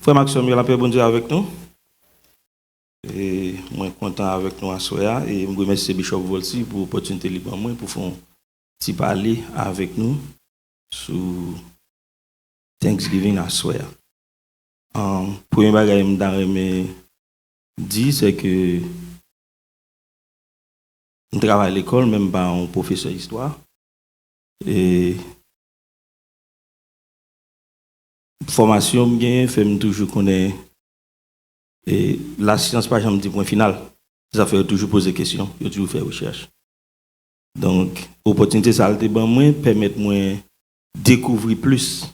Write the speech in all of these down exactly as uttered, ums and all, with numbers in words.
Frè m ak sè m yo, lapè Bondye avèk nou. E mwen kontan avèk nou aswè a, e m remèsye Bishop Volcy pou opòtinite li ban mwen pou fè yon ti pale avèk nou sou Thanksgiving aswè a. An, premye bagay m ta renmen di, se ke m travay lekòl, men m pa yon pwofesè istwa. E fòmasyon m genyen fè m toujou konnen, e lasyans pa janm di pwen final. Se sa fè yo toujou poze kesyon, yo toujou fè rechèch. Donk, opòtinite sa a l te ban mwen pèmèt mwen dekouvri plis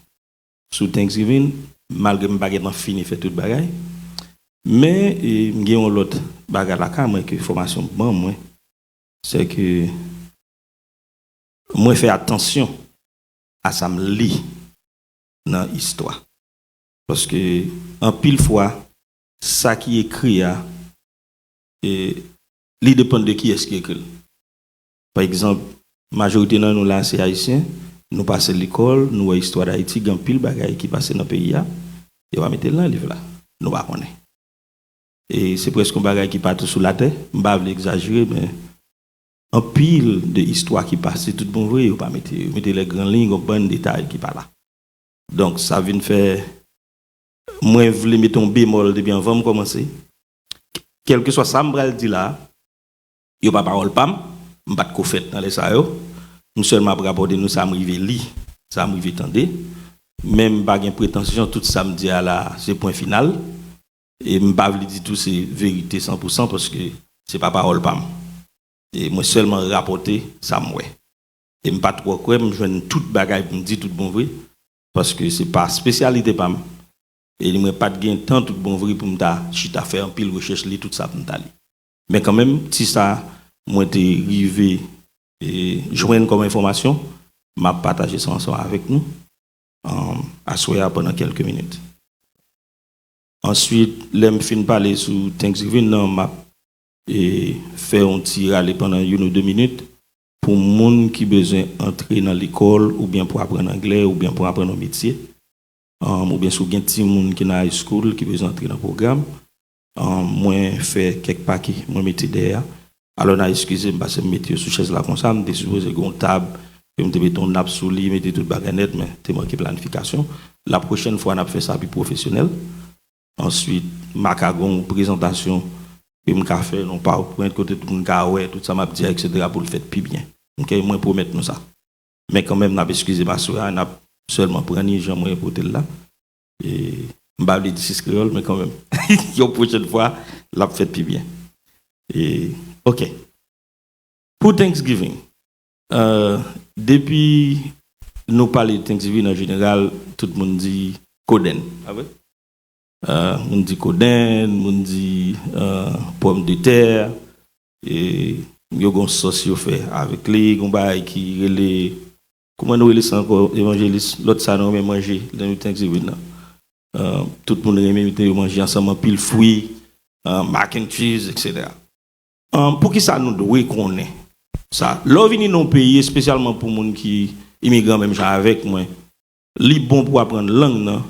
sou Thanksgiving, malgre m pa gentan fini fè tout bagay. Men, e, m gen yon lòt bagay lakay mwen ke fòmasyon ban mwen, se ke mwen fè atansyon a sa m li nan istwa. Paske anpil fwa, sa ki ekri a, e, li depann de kiyès ki ekri l. Pa egzanp, majorite nan nou la se Ayisyen, nou pase lekòl, nou wè istwa Dayiti, gen anpil bagay ki pase nan peyi a, yo pa mete l nan liv la. Nou pa konnen. E se prèske yon bagay ki patou sou latè, m pa vle egzajere, men anpil de istwa ki pase tout bon vre, yo pa mete, yo mete lè gran liy, yon bann detay ki pa la. Donk, sa vin fè mwen vle mete yon bemòl depi anvan m kòmanse. Kèlkeswa sa m pral di la, yo pa pawòl pa m, m pa t ko fèt nan lè sa yo. M sèlman ap rapòte nou sa m rive li, sa m rive tande. Men m pa gen pretansyon tout sa m di a la, se pwen final. E m pa vle di tou se verite san pou san, paske se pa pawòl pa m. E mwen sèlman rapòte sa m wè. E m pa twò kwè m jwenn tout bagay pou m di tout bon vre, paske se pa espesyalite pa m. E mwen pa t gen tan tout bon vre pou m ta chita fè anpil rechèch, li tout sa pou m ta li. Men kanmenm, ti sa mwen te rive, e, jwenn kòm enfòmasyon, m ap pataje sa ansanm avèk nou, um, aswè a pandan kèlke minit. Answit, lè m fin pale sou Thanksgiving nan, m ap, e, fè yon ti rale pandan youn ou de minit pou moun ki bezwen antre nan lekòl oubyen pou aprann anglè oubyen pou aprann yon metye, um, oubyen si w gen timoun ki nan high school ki bezwen antre nan pwogram, um, mwen fè kèk pake, mwen mete dèyè a. Alò, n a eskize m paske m mete yo sou chèz la konsa, m te sipoze gen yon tab, ke m te mete yon nap sou li, mete tout bagay nèt, men te manke planifikasyon. La pwochèn fwa, n ap fè sa pi pwofesyonèl. Answit, m a ka gen yon prezantasyon ke m ka fè nan PowerPoint, kote tout moun ka wè tout sa m ap di a, etsetera, pou l fèt pi byen. Oke, mwen pwomèt nou sa. Men kanmenm, n ap eskize m aswè a, n ap sèlman pran ni jan mwen pote l la. E m pa vle di sis kreyòl, men kanmenm, yon pwochèn fwa, l ap fèt pi byen. E, oke. Pou Thanksgiving, euh, depi nou pale de Thanksgiving an jeneral, tout moun di kodenn, pa vre? Euh, moun di kodenn, moun di, euh, pòmdetè, e yo gen yon sòs yo fè avèk li, gen yon bagay ki rele, kòman nou rele sa ankò, evanjelis? Lòt sa nou renmen manje lè nou Thanksgiving nan. Euh, tout moun renmen mete yo manje ansanm, anpil fwi, euh, mac and cheese, etsetera. An, poukisa nou dwe konnen sa? Lè w vini nan yon peyi, espesyalman pou moun ki imigran menm jan avèk mwen, li bon pou w aprann lang nan,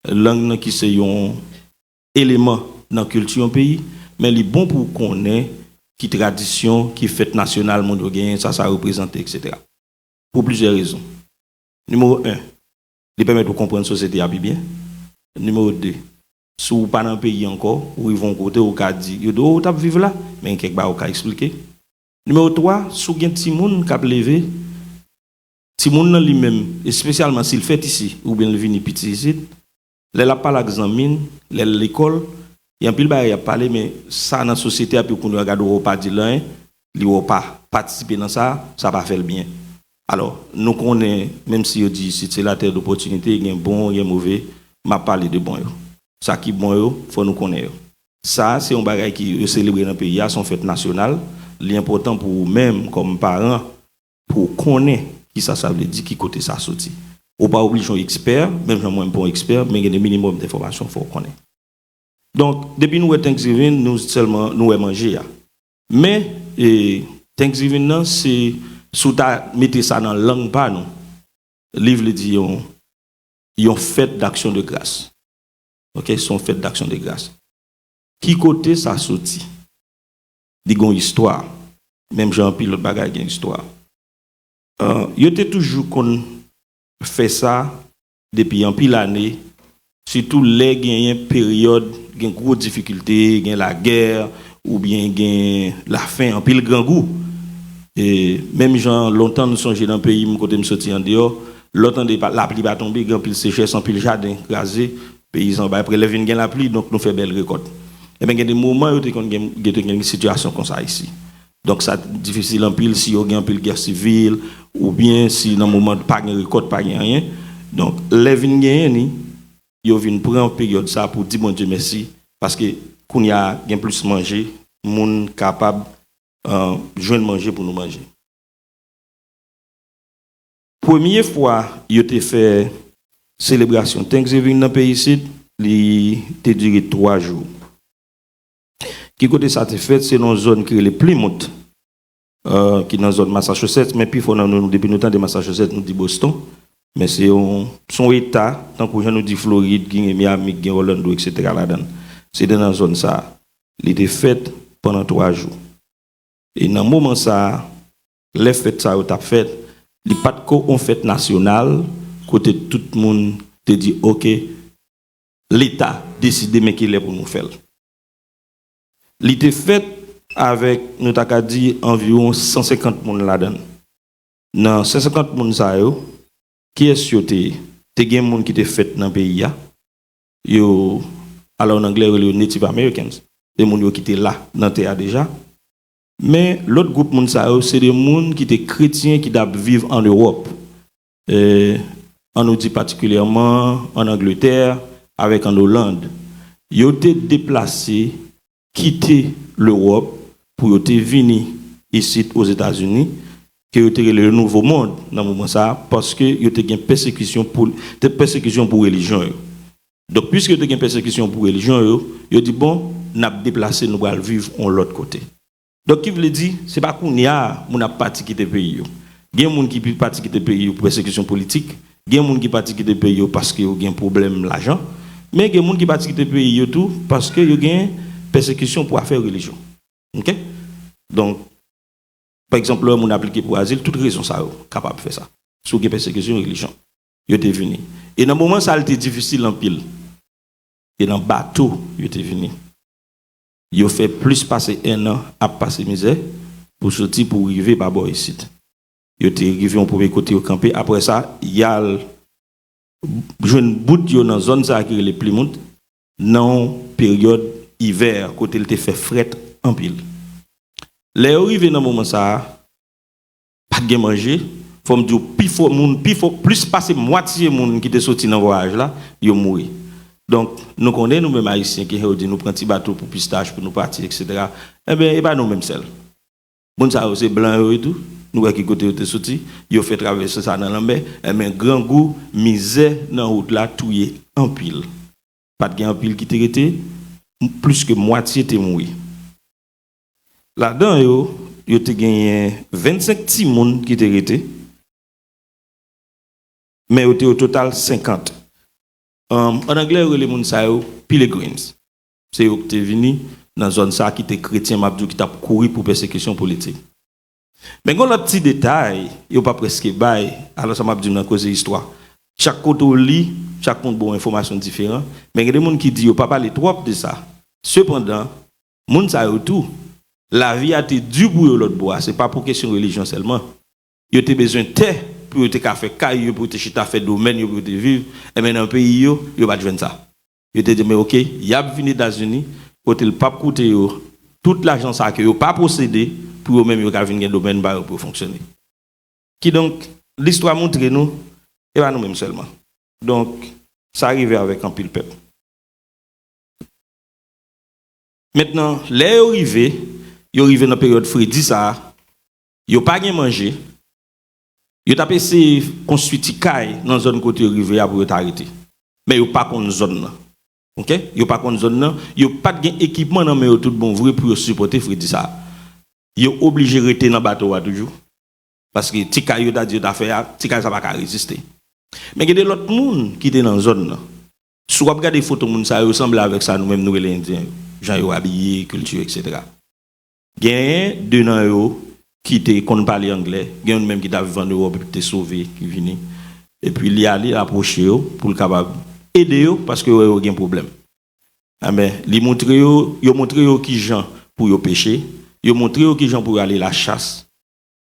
lang nan ki se yon eleman nan kilti yon peyi, men li bon pou w konnen ki tradisyon, ki fèt nasyonal moun yo genyen, sa sa reprezante, etsetera. Pou plizyè rezon. Nimewo en, li pèmèt ou konprann sosyete a pi byen. Nimewo de, si w pa nan peyi ankò, ou rive yon kote, ou ka di, yo di, "O, ou t ap viv la?" Men gen kèk bagay ou ka eksplike. Nimewo twa, si w gen timoun k ap leve, timoun nan li menm, espesyalman si l fèt isi, oubyen l vini piti isit, lè l ap pale ak zanmi l, lè l lekòl, gen anpil bagay y ap pale, men sa nan sosyete a, epi kounye a gade w, ou pa di l anyen, li wè w pa patisipe nan sa, sa pa fè l byen. Alò, nou konnen, menm si yo di isit se la terre d'opportunité, gen bon, gen move, m ap pale de bon yo. Sa ki bon yo, fò nou konnen yo. Sa, se yon bagay ki yo selebre nan peyi a, se yon fèt nasyonal. Li enpòtan pou ou menm, kòm paran, pou w konnen kisa sa vle di, ki kote sa soti. Ou pa oblije yon ekspè, menm jan mwen m pa yon ekspè, men gen de minimòm de enfòmasyon fò w konnen. Donk, depi nou wè Thanksgiving, nou sèlman, nou wè manje a. Men, e, Thanksgiving nan, se, si w ta mete sa nan lang pa nou, li vle di yon, yon fèt d'action de grâce. Ok, se yon fèt d'aksyon de gras. Ki kote sa soti? Li gen yon istwa. Menm jan anpil lòt bagay gen istwa. Euh, yo te toujou konn fè sa depi anpil ane, sitou lè genyen peryòd, gen gwo difikilte, gen lagè, oubyen gen lafen, anpil grangou. E menm jan lontan nou sonje nan peyi m kote m soti andeyò, lè w tande pa, lapli pa tonbe, gen anpil sechès, anpil jaden kraze, peyizan bay prè lè vin gen lapli, donk nou fè bèl rekòt. Ebyen, gen de moman yo te konn gen, yo te gen sitiyasyon konsa isi. Donk, sa difisil anpil si yo gen anpil gè sivil, oubyen si nan moman pa gen rekòt, pa gen anyen. Donk, lè vin genyen ni, yo vin pran peryòd sa pou di Bondye mèsi, paske kounye a gen plis manje, moun kapab, euh, jwenn manje pou nou manje. Premye fwa yo te fè selebrasyon Thanksgiving nan peyi isit, li te dire twa jou. Ki kote sa te fèt? Se nan yon zòn ki rele Plymouth, euh, ki nan zòn Massachusetts, men pifò nan nou, depi nou tande Massachusetts, nou di Boston. Men se yon, se yon eta, tankou jan nou di Florid, ki gen Miami, ki gen Orlando, etsetera ladan l. Se te nan zòn sa a. Li te fèt pandan twa jou. E nan moman sa a, lè fèt sa yo t ap fèt, li pa t ko yon fèt nasyonal, kote tout moun te di, "Ok, Leta deside men ki lè pou nou fè l." Li te fèt avèk, nou ta ka di, anviwon san senkant moun ladan l. Nan san senkant moun sa yo, kiyès yo te ye? Te gen moun ki te fèt nan peyi a. Yo, alò, an anglè, yo rele yo Native Americans. Se moun yo ki te la, nan tè a deja. Men, lòt gwoup moun sa yo, se de moun ki te kretyen ki t ap viv ann Ewòp. E, ann nou di patikilyèman ann Angletè avèk ann Oland. Yo te deplase kite Lewòp pou yo te vini isit Ozetazini, ke yo te rele le Nouveau Monde nan moman sa a, paske yo te gen pèsekisyon pou, te pèsekisyon pou relijyon yo. Donk, piske yo te gen pèsekisyon pou relijyon yo, yo di, "Bon, n ap deplase, nou pral viv yon lòt kote." Donk, ki vle di, se pa kounye a moun ap pati kite peyi yo. Gen moun ki pi pati kite peyi yo pou pèsekisyon politik, gen moun ki pati kite peyi yo paske yo gen pwoblèm lajan, men gen moun ki pati kite peyi yo tou paske yo gen pèsekisyon pou afè relijyon. Ok? Donk, pa egzanp, lè moun aplike pou azil, tout rezon sa yo kapab fè sa. Si w gen pèsekisyon relijyon, yo te vini. E nan moman sa a, li te difisil anpil. E nan bato, yo te vini. Yo fè plis pase ennan ap pase mizè pou soti, pou rive pa bò isit. Yo te rive yon premye kote yo kanpe. Apre sa, y al jwenn bout yo nan zòn sa a ki rele Plymouth, nan yon peryòd ivè, kote l te fè frèt anpil. Lè yo rive nan moman sa a, pa t gen manje, fò m di w, pifò moun, pifò, plis pase mwatye moun ki te soti nan vwayaj la, yo mouri. Donk, nou konnen, nou menm Ayisyen, ke yo di nou pran ti bato pou pistach, pou nou pati, etsetera. Enben, e pa nou menm sèl. Moun sa yo se blan yo ye tou. Nou wè ki kote yo te soti. Yo fè travèse sa nan lanmè. Enben, grangou, mizè nan wout la touye anpil. Pa t gen anpil ki te rete. M-, plis ke mwatye te mouri. Ladan yo, yo te genyen vennsenk timoun ki te rete. Men yo te o total senkant. Ann, ann anglè, yo rele moun sa yo pilgrims. Se yo ki te vini nan zòn sa a ki te kretyen, m ap di w, ki t ap kouri pou pèsekisyon politik. Men gen lòt ti detay yo pa prèske bay, alò sa m ap di w nan koze istwa. Chak kote w li, chak moun ba w enfòmasyon diferan, men gen de moun ki di yo pa pale twòp de sa. Sepandan, moun sa yo tou, lavi a te di pou yo lòt bò a, se pa pou kesyon relijyon sèlman. Yo te bezwen tè pou yo te ka fè kay yo, pou yo te chita fè domèn yo, pou yo te viv. Enben, nan peyi yo, yo pa t jwenn sa. Yo te di, men oke, y ap vin Etazini, kote l p ap koute yo tout lajan sa ke yo pa posede, pou yo menm yo ka vin gen domèn pa yo pou yo fonksyone. Kidonk, listwa montre nou, e pa nou menm sèlman. Donk, sa rive avèk anpil pèp. Mentnan, lè yo rive, yo rive nan peryòd fredi sa a, yo pa gen manje, yo t ap eseye konstwi ti kay nan zòn kote yo rive a pou yo ta rete. Men yo pa konn zòn nan. Oke? Yo pa konn zòn nan, yo pa t gen ekipman nan men yo tout bon vre pou yo sipòte fredi sa a. Yo oblije rete nan bato a toujou. Paske ti kay yo ta di yo ta fè a, ti kay sa pa ka reziste. Men gen de lòt moun ki te nan zòn nan. Si w ap gade foto moun sa yo, yo sanble avèk sa nou menm nou rele Endyen yo. Jan yo abiye, kilti yo, etsetera. Genyen de nan yo ki te konn pale anglè, gen youn menm ki t ap viv ann Ewòp epi te sove, ki vini. Epi li ale, l apwoche yo pou l kapab ede yo paske yo wè yo gen pwoblèm. Enben, li montre yo, yo montre yo kijan pou yo peche, yo montre yo kijan pou yo ale lachas,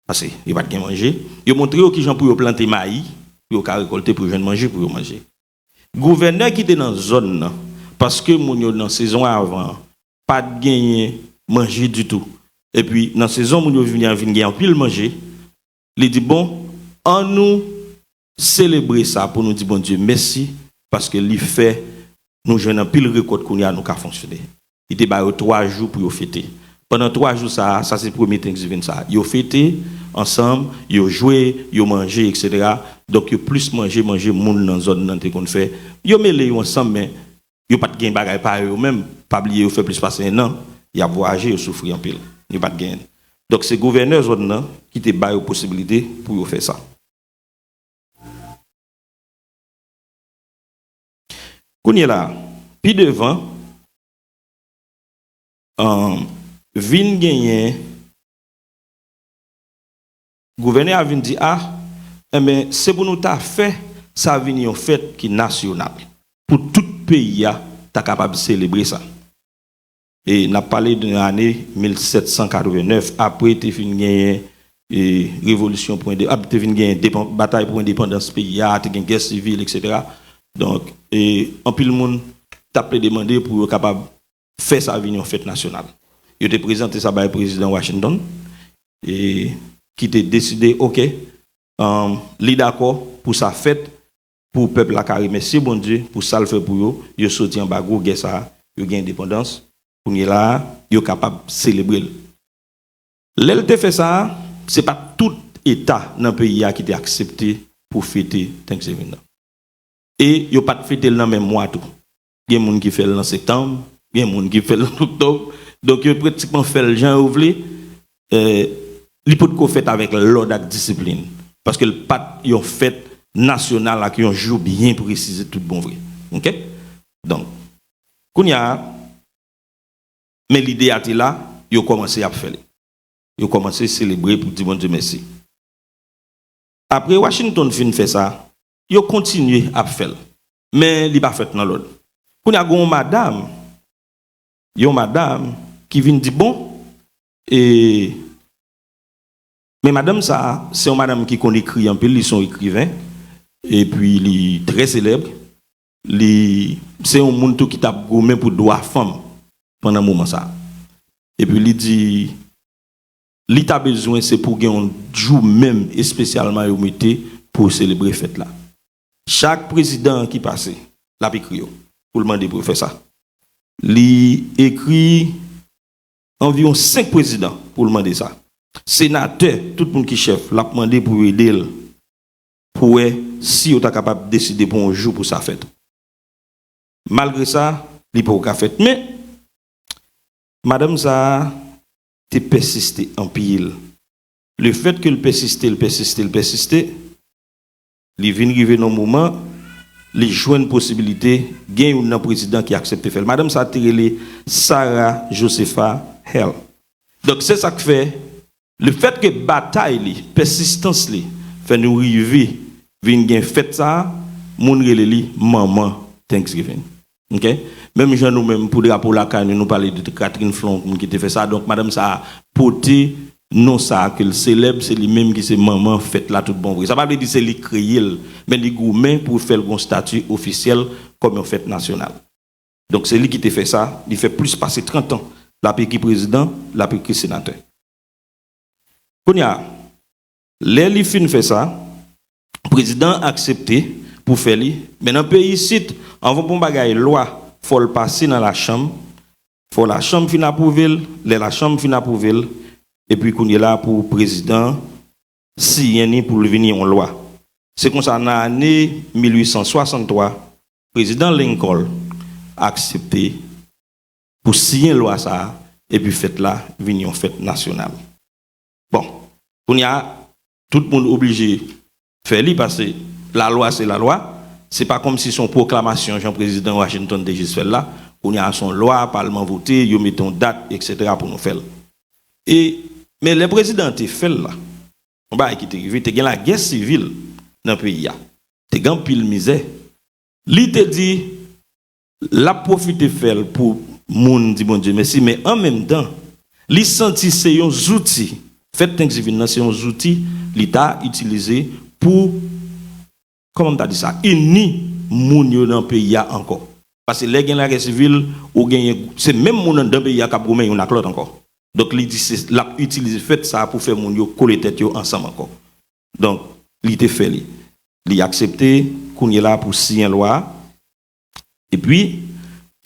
paske yo pa t gen manje, yo montre yo kijan pou yo plante mayi, pou yo ka rekòlte, pou yo jwenn manje, pou yo manje. Gouvènè ki te nan zòn nan, paske moun yo nan sezon avan an pa t genyen manje ditou, epi nan sezon moun yo vini an vin gen anpil manje, li di, bon, ann nou selebre sa pou nou di Bondye mèsi, paske li fè nou jwenn anpil rekòt kounye a nou ka fonksyone. Li te ba yo twa jou pou yo fete. Pandan twa jou sa a, sa se premye Thanksgiving sa a. Yo fete ansanm, yo jwe, yo manje, etsetera. Donk, yo plis manje, manje moun nan zòn nan te konn fè. Yo mele yo ansanm, men yo pa t gen bagay pa yo menm. Pa bliye, yo fè plis pase en an, y ap vwayaje, yo soufri anpil. Yo pa t gen. Donk, se gouvènè zòn nan ki te ba yo posiblite pou yo fè sa. Kounye la, pi devan, um, vin genyen, gouvènè a vin di, a, enben, se pou nou ta fè sa vin yon fèt ki nasyonal, pou tout peyi a ta kapab selebre sa. E n ap pale de nan ane mil sèt san katrevenèf, apre te fin genyen, e, revolisyon pou ende-, ap, te fin genyen depan-, batay pou endepandans peyi a, te gen gè sivil, etsetera. Donk, e, anpil moun t ap plede mande pou yo kapab fè sa vin yon fèt nasyonal. Yo te prezante sa bay prezidan Washington, e, ki te deside, oke, um, li dakò pou sa fèt, pou pèp la ka remèsye Bondye pou sa l fè pou yo, yo soti anba gwo gè sa a, yo gen endepandans, kounye la a, yo kapab selebre l. Lè l te fè sa a, se pa tout eta nan peyi a ki te aksepte pou fete Thanksgiving nan. E yo pa t fete l nan menm mwa tou. Gen moun ki fè l nan septanm, gen moun ki fè l nan oktòb. Donk, yo pratikman fè l jan yo vle. Eh, li potko fèt avèk lòd ak disiplin. Paske l pa t yon fèt nasyonal ak yon jou byen presize tout bon vre. Oke? Donk, kounye a, men lide a te la, yo kòmanse ap fè l. Yo kòmanse selebre pou di Bondye mèsi. Apre Washington fin fè sa, yo kontinye ap fè l. Men li pa fèt nan lòd. Kounye a, gen yon madam, yon madam ki vin di, bon, e, men madanm sa a, se yon madanm ki konn ekri anpil, li se yon ekriven, epi li trè selèb, li se yon moun tou ki t ap goumen pou dwa fanm pandan moman sa a. Epi li di, li ta bezwen se pou gen yon jou menm espesyalman yo mete pou selebre fèt la. Chak prezidan ki pase, l ap ekri yo pou l mande pou yo fè sa. Li ekri anviwon senk prezidan pou l mande sa. Senatè, tout moun ki chèf, l ap mande pou yo ede l, pou wè si yo ta kapab deside pou yon jou pou sa fèt. Malgre sa, li poko ka fèt. Men, madanm sa a te pèsiste anpil. Lefètke l pèsiste, l pèsiste, l pèsiste, li vin rive nan yon moman, li jwenn posibilite gen youn nan prezidan ki aksepte fè l. Madanm sa a te rele Sarah Josepha Hale. Donk, se sa k fè, lefètke batay li, pèsistans li, fè nou rive vin gen fèt sa a, moun rele li manman Thanksgiving. Oke? Menm jan nou menm pou drapo lakay nou, nou pale de Catherine Flon, moun ki te fè sa. Donk, madanm sa a pote non sa a ke l selèb, se li menm ki se manman fèt la tout bon vre. Sa pa vle di se li k kreye l, men li goumen pou fè l gon stati ofisyèl kòm yon fèt nasyonal. Donk, se li ki te fè sa, li fè plis pase trant an l ap ekri prezidan, l ap ekri senatè. Kounye a, lè li fin fè sa, prezidan an aksepte pou fè li, men nan peyi isit, anvan pou yon bagay lwa, fò l pase nan lachanm, fò lachanm fin apwouve l, lè lachanm fin apwouve l, epi kounye la pou prezidan an siyen li pou l vin yon lwa. Se konsa, nan ane mil uit san swasanntwa, prezidan Lincoln aksepte pou siyen lwa sa a, epi fèt la vin yon fèt nasyonal. Bon, kounye a, tout moun oblije fè li, paske lalwa se lalwa, Se pa kòmsi se yon pwoklamasyon jan prezidan Washington te jis fè l la. Kounye a se yon lwa, palman vote, yo mete yon dat, etsetera pou nou fè l. E, men lè prezidan an te fè l la, yon bagay ki te rive, te gen lagè sivil nan peyi a. Te gen anpil mizè. Li te di l ap pwofite fè l pou moun di Bondye mèsi, men an menm tan, li santi se yon zouti, fèt Thanksgiving nan se yon zouti li ta itilize pou, kòman m ta di sa, ini moun yo nan peyi a ankò. Paske lè gen lagè sivil, ou genyen, se menm moun anndan peyi a k ap goumen youn ak lòt ankò. Donk, li di se, l ap itilize fèt sa a pou fè moun yo kole tèt yo ansanm ankò. Donk, li te fè li. Li aksepte, kounye la, pou siyen lwa a. Epi,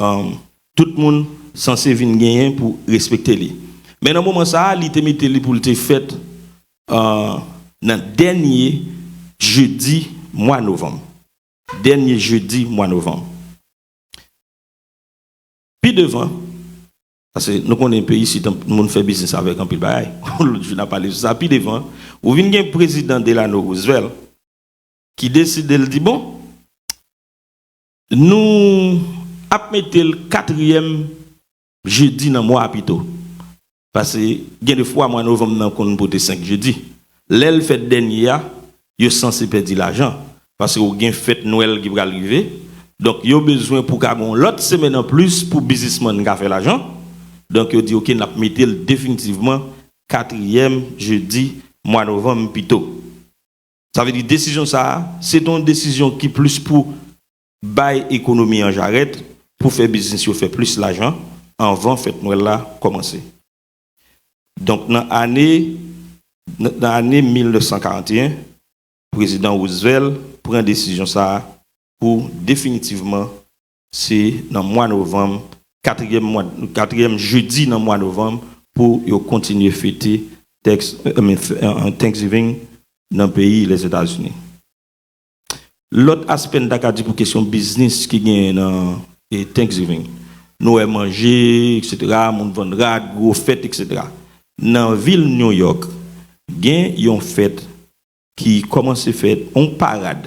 um, tout moun sanse vin genyen pou respekte li. Men nan moman sa a, li te mete li pou l te fèt, uh, nan dènye jedi mwa novanm. Dènye jedi mwa novanm. Pi devan, paske nou konnen peyi isit, moun fè biznis avèk anpil bagay. Lòt jou, n a pale sou sa. Pi devan, ou vin gen prezidan Delano Roosevelt ki deside l di, bon, nou ap mete l katriyèm jedi nan mwa a pito. Paske gen de fwa mwa novanm nan konn pote senk jedi. Lè l fèt dènye a, yo sanse pèdi lajan. Paske ou gen fèt Nwèl ki pral rive. Donk, yo bezwen pou ka gen yon lòt semèn anplis pou biznismann ka fè lajan. Donk, yo di, oke, n ap mete l definitivman katriyèm jedi mwa novanm pito. Sa vle di desizyon sa a, se te yon desizyon ki plis pou bay ekonomi an jarèt, pou fè biznis yo fè plis lajan anvan fèt Nwèl la kòmanse. Donk, nan ane, nan, nan ane mil nèf san karant e en, prezidan Roosevelt pran desizyon sa a pou definitivman, se nan mwa novanm, katriyèm mwa, katriyèm jedi nan mwa novanm, pou yo kontinye fete tèks, I mean, f-, uh, Thanksgiving nan peyi Lèzetazini. Lòt aspè n ta ka di pou kesyon biznis ki genyen nan, e, Thanksgiving. Nou wè manje, etsetera, moun vann rad, gwo fèt, etsetera. Nan vil New York, gen yon fèt ki kòmanse fèt, yon parad.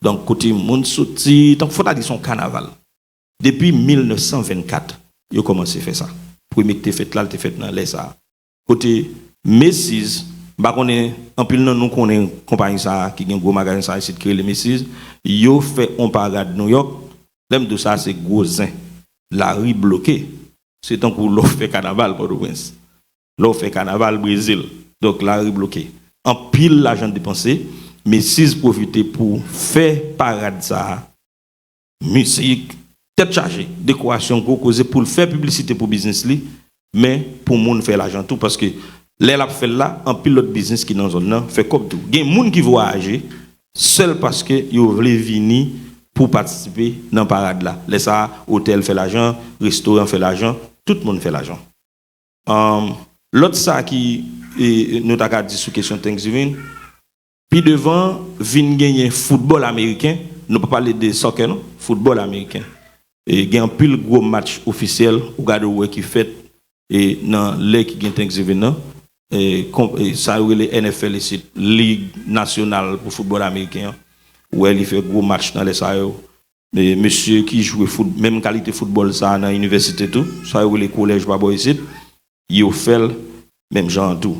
Donk, kote moun soti, tankou fò ta di se yon kanaval. Depi mil nèf san vennkat, yo kòmanse fè sa. Premye ki te fèt la, l te fèt nan lè sa a. Kote Macy's, m pa konnen, anpil nan nou konnen konpayi sa a ki gen gwo magazen sa a isit ki rele Macy's, yo fè yon parad New York. Lè m di w sa, se gwo zen. Lari bloke. Se tankou lè w fè kanaval Pòtoprens. Lè w fè kanaval Brezil. Donk, lari bloke. Anpil lajan depanse. Macy's pwofite pou fè parad sa a. Mizik, tèt chaje, dekorasyon, gwo koze pou l fè piblisite pou biznis li, men pou moun fè lajan tou, paske lè l ap fè l la, anpil lòt biznis ki nan zòn nan fè kòb tou. Gen moun ki vwayaje sèl paske yo vle vini pou patisipe nan parad la. Lè sa a, otèl fè lajan, restoran fè lajan, tout moun fè lajan. Um, lòt sa ki, e, nou ta ka di sou kesyon Thanksgiving, pi devan vin genyen foutbòl ameriken, nou pa pale de soccer non, foutbòl ameriken. E, gen anpil gwo match ofisyèl, ou gade ou wè ki fèt, e, nan lè ki gen Thanksgiving nan. E, kon, e, sa yo rele N F L isit, Lig Nasyonal pou Foutbòl Ameriken an. Ou wè li fè gwo match nan lè sa yo. E, mesye ki jwe fout, menm kalite foutbòl sa a nan inivèsite tou, sa yo rele kolèj pa bò isit, yo fè l menm jan an tou.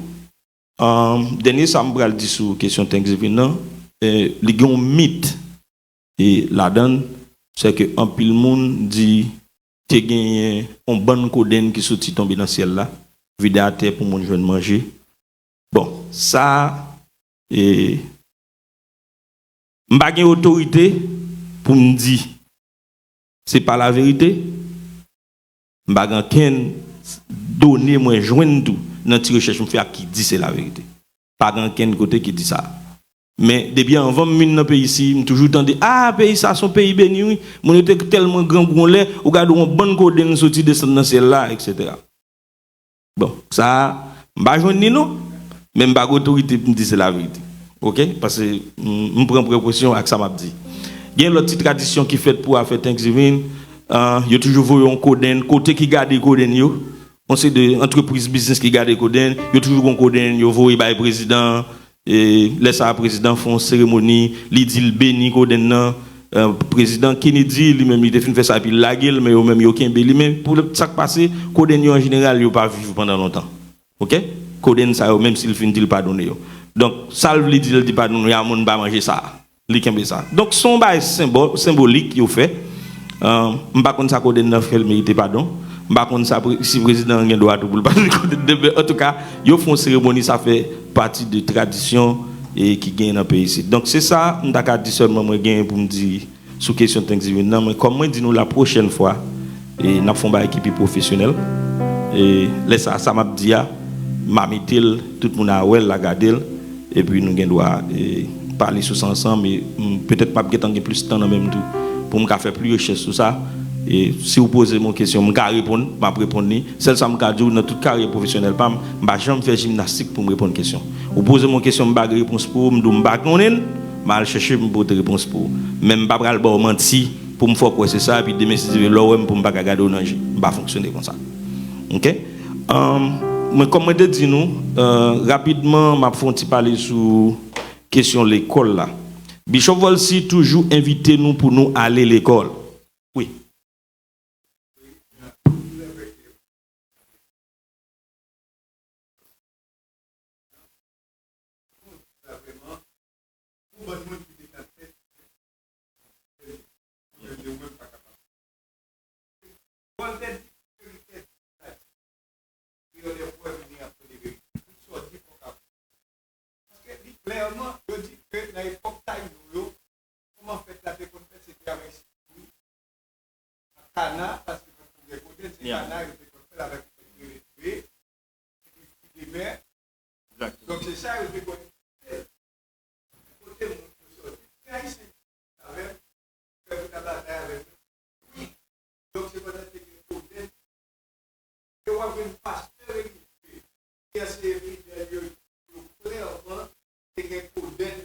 Ahn, dènye sa m pral di sou kesyon Thanksgiving nan, e, li gen yon mit, e, ladan l, se ke anpil moun di te genyen yon bann kodenn ki soti tonbe nan syèl la, vide atè pou moun jwenn manje. Bon, sa, e, m pa gen otorite pou m di se pa laverite. M pa gen ankenn done mwen jwenn tou nan ti rechèch m fè a ki di se laverite. Pa gen ankenn kote ki di sa. Men depi anvan m vin nan peyi isi, m toujou tande, a, peyi sa se yon peyi beni wi. Moun yo te tèlman grangou yon lè, ou gade yon bann kodenn soti desann nan syèl la, etsetera. Bon, sa a, m pa jwenn li non, men m pa gen otorite pou m di se laverite. Oke? Paske m, m pran prekosyon ak sa m ap di. Gen lòt ti tradisyon ki fèt pou afè Thanksgiving, ah, yo toujou voye yon kodenn, kote ki gade kodenn yo, yon seri de antrepriz biznis ki gade kodenn, yo toujou gen yon kodenn, yo voye bay prezidan, e lè sa a prezidan fè yon seremoni, li di l beni kodenn nan, eh, prezidan Kennedy, li menm, li te fin fè sa, epi l lage l, men yo menm, yo kenbe li. Men pou sa k pase, kodenn yo, an jeneral, yo pa viv pandan lontan. Oke? Kodenn sa yo, menm si l fin di l padone yo. Donk, sa l vle di, l di padone yo, a moun pa manje sa. Li kenbe sa. Donk, se yon bagay senbò-, senbolik yo fè. Eh, m pa konn sa kodenn nan fè l merite padon. M pa konn sa pre-, si prezidan an gen dwa tou pou l padone kodenn nan, men antouka, yo fè yon seremoni, sa fè pati de tradisyon e ki genyen nan peyi isit. Donk, se sa m ta ka di sèlman mwen genyen pou m di sou kesyon Thanksgiving nan, men kòm mwen di nou la pwochèn fwa, e n ap fè yon bagay ki pi pwofesyonèl. E lè sa, sa m ap di a, m a mete l, tout moun a wè l, l a gade l, epi nou gen dwa, e, pale sou sa ansanm, e, m, petèt m ap gentan gen plis tan nan men m tou, pou m ka fè plis rechèch sou sa. E si w poze m yon kesyon, m ka reponn, m ap reponn li. Sèl sa m ka di w, nan tout karyè pwofesyonèl pa m, m pa janm fè jimnastik pou m reponn kesyon. Ou poze m yon kesyon, m pa gen repons pou ou, m di w m pa konnen l, m al chèche, m pote repons pou ou. Men m pa pral ba w manti pou m fè w kwè se sa, epi demen, si Dye vle, lè w wè m, pou m pa ka gade w nan je. M pa fonksyone konsa. Oke? Ahn, mwen, kòm mwen te di nou, eh, rapidman, m ap fè yon ti pale sou kesyon lekòl la. Bishop Volcy toujou envite nou pou nou ale lekòl. Wi. Voltè di verite, di la di. Kreyòl e vwè vini ap tande verite. Tout sa w di fòk ap. Paske li klèman, yo di ke nan epòk Tayino yo, kòman fèt la te konn fèt, se te avèk sikouy, ak kana, paske pa t konn gen kodenn, se kana yo te konn fè l avèk yon bèt ki rele dwe, epi fwi de mè. Donk, se sa yo te konn itilize. Kote moun yo soti? Se Ayisyen ki avè m, frè yo ta batay avè m. Wi. Donk, se pandan te gen kodenn ke w ap jwenn pastè relijye ki anseye fidèl yo, yo klèman te gen kodenn.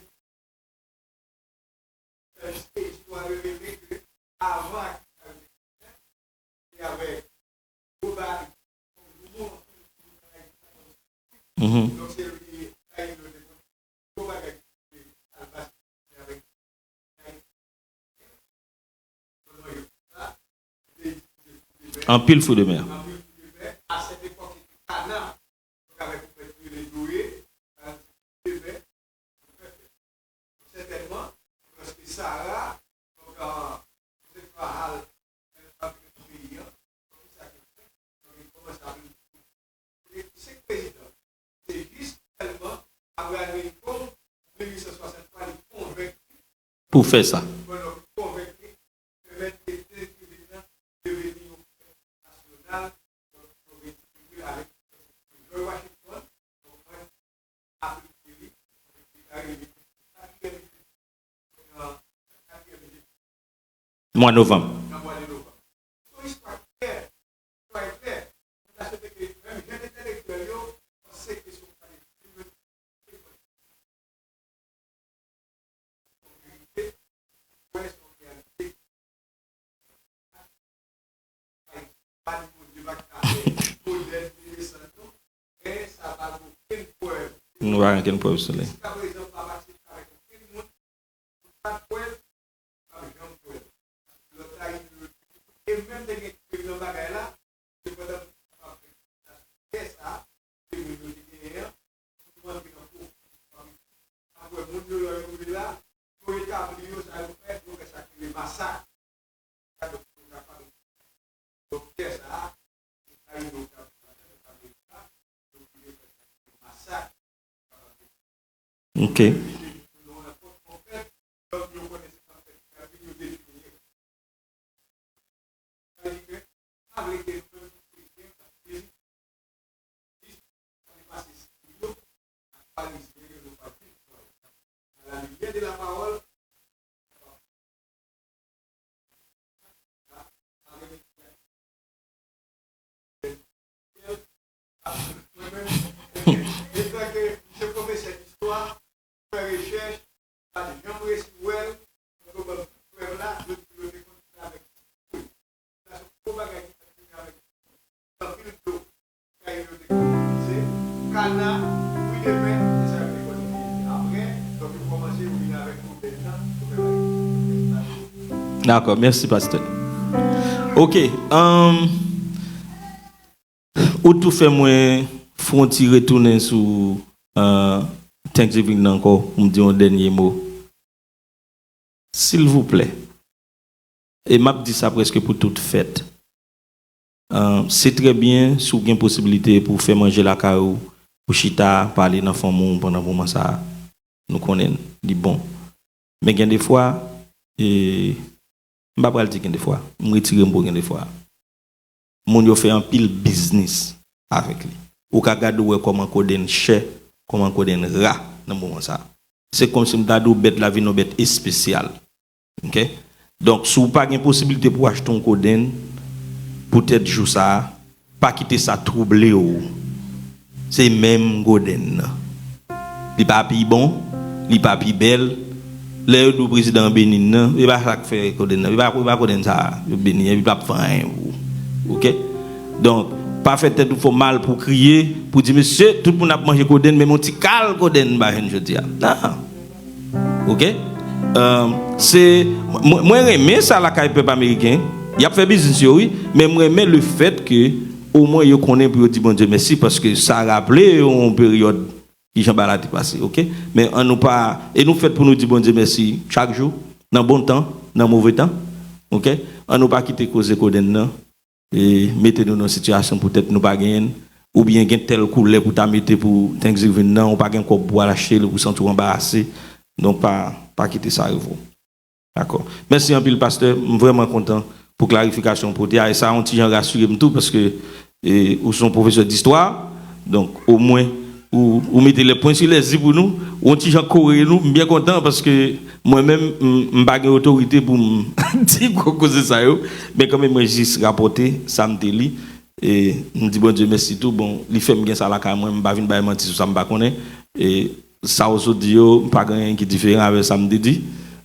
Tandis ke istwa revele ke avan ak Mhm. Anpil fwi de mè. Sètènman, lòske Sara, donk, euh, Jozèf pa al nan peyi an, donk, kisa ki fèt? Donk, li kòmanse ap vin. Li di, se prezidan. Se jis tèlman Abraham Lincoln, mil uit san swasanntwa, li konvenk li. Pou fè sa. Donk, li konvenk li, pèmèt ke Thanksgiving nan deveni yon fèt nasyonal, donk, yo vin selebre avèk George Washington, donk, mwen, Mwa novanm. Nou pa gen okenn prèv sou li. Ok. Dakò, mèsi, pastè. Ok, um, ou tou fè mwen fè yon ti retounen sou uh, Thanksgiving nan ankò, pou m di yon dènye mo. Silvouplè. E m ap di sa prèske pou tout fèt. Uh, se trè byen si w gen posiblite pou w fè manje lakay ou, pou chita, pale nan fanmi w pandan moman sa a. Nou konnen li bon. Men gen de fwa, e, m pa pral di gen de fwa, m retire m pou gen de fwa. Moun yo fè anpil biznis avèk li. Ou ka gade w wè kòman kodenn chè, kòman kodenn ra nan moman sa a. Se kòmsi m ta di w bèt la vin yon bèt espesyal. Ok? Donk, si w pa gen posiblite pou w achte yon kodenn, poutèt jou sa a, pa kite sa twouble w. Se menm kodenn nan. Li pa pi bon, li pa pi bèl. Lè yo di w prezidan an beni n nan, e pa sa k fè kodenn nan. E pa, e pa kodenn sa a, yo beni, epi p ap fè anyen pou ou. Ok? Donk, pa fè tèt ou fè w mal pou w kriye, pou w di, mesye, tout moun ap manje kodenn, menm yon ti kal kodenn m pa jwenn jodi a. Non. Ok? Um, se, mwen, mwen renmen sa lakay pèp ameriken. Y ap fè biznis yo, wi, men mwen renmen le fèt ke omwen yo konnen pou yo di Bondye mèsi, paske sa raple yo yon peryòd kijan bagay la te pase, ok? Men ann nou pa, e nou fèt pou nou di Bondye mèsi chak jou, nan bon tan, nan move tan, ok? Ann nou pa kite koze kodenn nan e mete nou nan sitiyasyon poutèt nou pa genyen l, oubyen gen tèl koulè pou ta mete pou Thanksgiving nan, ou pa gen kòb pou al achte l, ou santi w anbarase. Donk, pa, pa kite sa rive w. Dakò. Mèsi anpil, pastè. M vrèman kontan pou klarifikasyon w pote a. E sa yon ti jan rasire m tou, paske, e, ou se yon pwofesè distwa. Donk, omwen, ou, ou mete les points sur les i pou nou. Ou yon ti jan kore nou. M byen kontan, paske mwen menm, m, m pa gen otorite pou m di gwo koze sa yo. Men kanmenm, mwen jis rapòte sa m te li. E m di Bondye mèsi tou. Bon, li fè m gen sa lakay mwen. M pa vin bay manti sou sa m pa konnen. E sa w sot di yo, m pa gen anyen ki diferan avè sa m te di.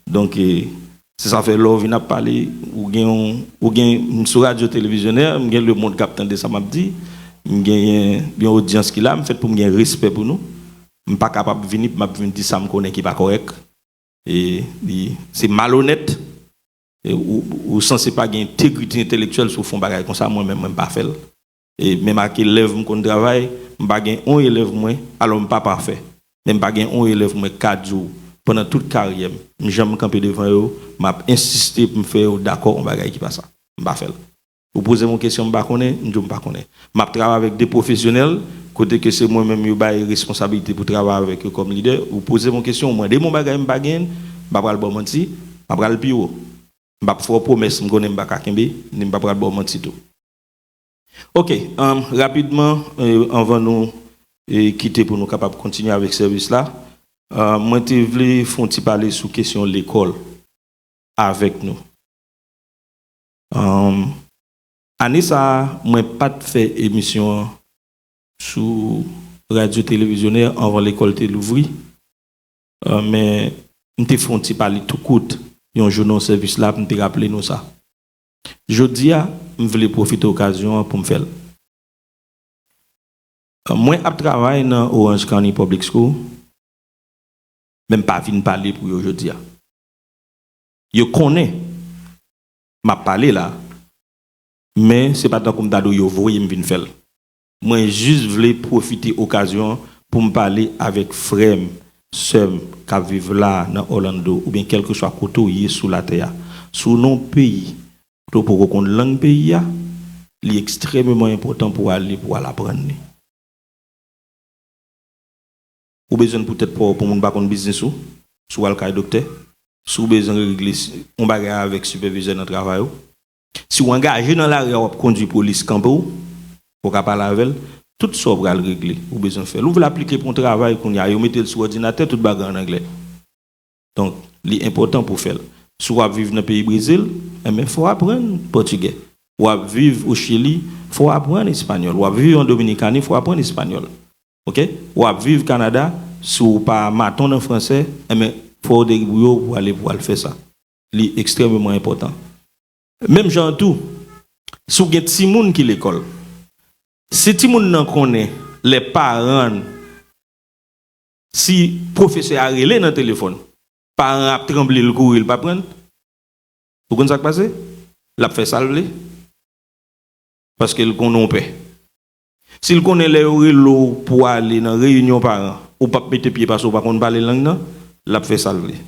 Donk, e, se sa fè lè w vin ap pale, ou gen yon, ou gen, m sou radyo televizyonè, m gen lemonn k ap tande sa m ap di, m genyen yon odyans ki la, m fèt pou m gen respè pou nou. M pa kapab vini, m ap vin di sa m konnen ki pa kòrèk. E li, se malonèt. E ou, ou sanse pa gen entegrite entelektyèl si w fè yon bagay konsa, mwen menm, mwen m pa fè l. E menm ak elèv m konn travay, m pa gen yon elèv mwen, alò m pa pafè. Men m pa gen yon elèv mwen ka di w, pandan tout karyè m, m janm kanpe devan yo, m ap ensiste pou m fè yo dakò yon bagay ki pa sa. M pa fè l. Ou poze m yon kesyon m pa konnen, m di w m pa konnen. M ap travay avèk de pwofesyonèl, kote ke se mwen menm yo bay responsabilite pou travay avèk yo kòm lidè. Ou poze m yon kesyon, ou mande m yon bagay m pa genyen, m pa pral ba w manti, m ap pral pi wo. M p ap fè w pwomès m konnen m pa ka kenbe, ni m pa pral ba w manti tou. Ok, um, rapidman, eh, anvan nou, eh, kite pou nou kapab kontinye avèk sèvis la, uh, mwen te vle fè yon ti pale sou kesyon lekòl avèk nou. Um, ane sa a, mwen pa t fè emisyon an sou radyo televizyonè anvan lekòl te louvri. Uh, men m te fè yon ti pale tou kout yon jou nan sèvis la pou m te raple nou sa. Jodi a, m vle pwofite okazyon an pou m fè l. Uh, mwen ap travay nan Orange County Public School, men m pa vin pale pou yo jodi a. Yo konnen m ap pale la, men se pa tankou m ta di w yo voye m vin fè l. Mwen jis vle pwofite okazyon an pou m pale avèk frè m, sè m k ap viv la nan Orlando, oubyen kèlkeswa kote w ye sou latè a. Si w nan yon peyi kote w poko konn lang peyi a, li ekstrèmeman enpòtan pou w ale pou w al aprann li. Ou bezwen l pou tèt pa w pou moun pa konn biznis ou, si w al kay doktè, si w bezwen regle s- yon bagay avèk sipèvizè nan travay ou, si w angaje nan lari a, w ap kondui polis kanpe w, ou ka pale avè l, tout sa w pral regle, ou bezwen fè l. Ou vle aplike pou yon travay kounye a, yo mete l sou òdinatè, tout bagay an anglè. Donk, li enpòtan pou w fè l. Si w ap viv nan peyi Brezil, enben, fò w aprann pòtigè. W ap viv o Chili, fò w aprann espanyòl. W ap viv an Dominikani, fò w aprann espanyòl. Ok? W ap viv Kanada, si w pa maton nan fransè, enben, fò w debouye w pou w ale pou w al fè sa. Li ekstrèmeman enpòtan. Menm jan an tou, si w gen timoun ki lekòl, si timoun nan konnen lè paran, si pwofesè a rele nan telefòn, paran an ap tranble, l kouri, l p ap rann. Ou konn sa k pase? L ap fè sa l vle. Paske l konnen w pè. Si l konnen lè yo rele w pou w ale nan reyinyon paran, ou p ap mete pye paske w pa konn pale lang nan, l ap fè sa l vle.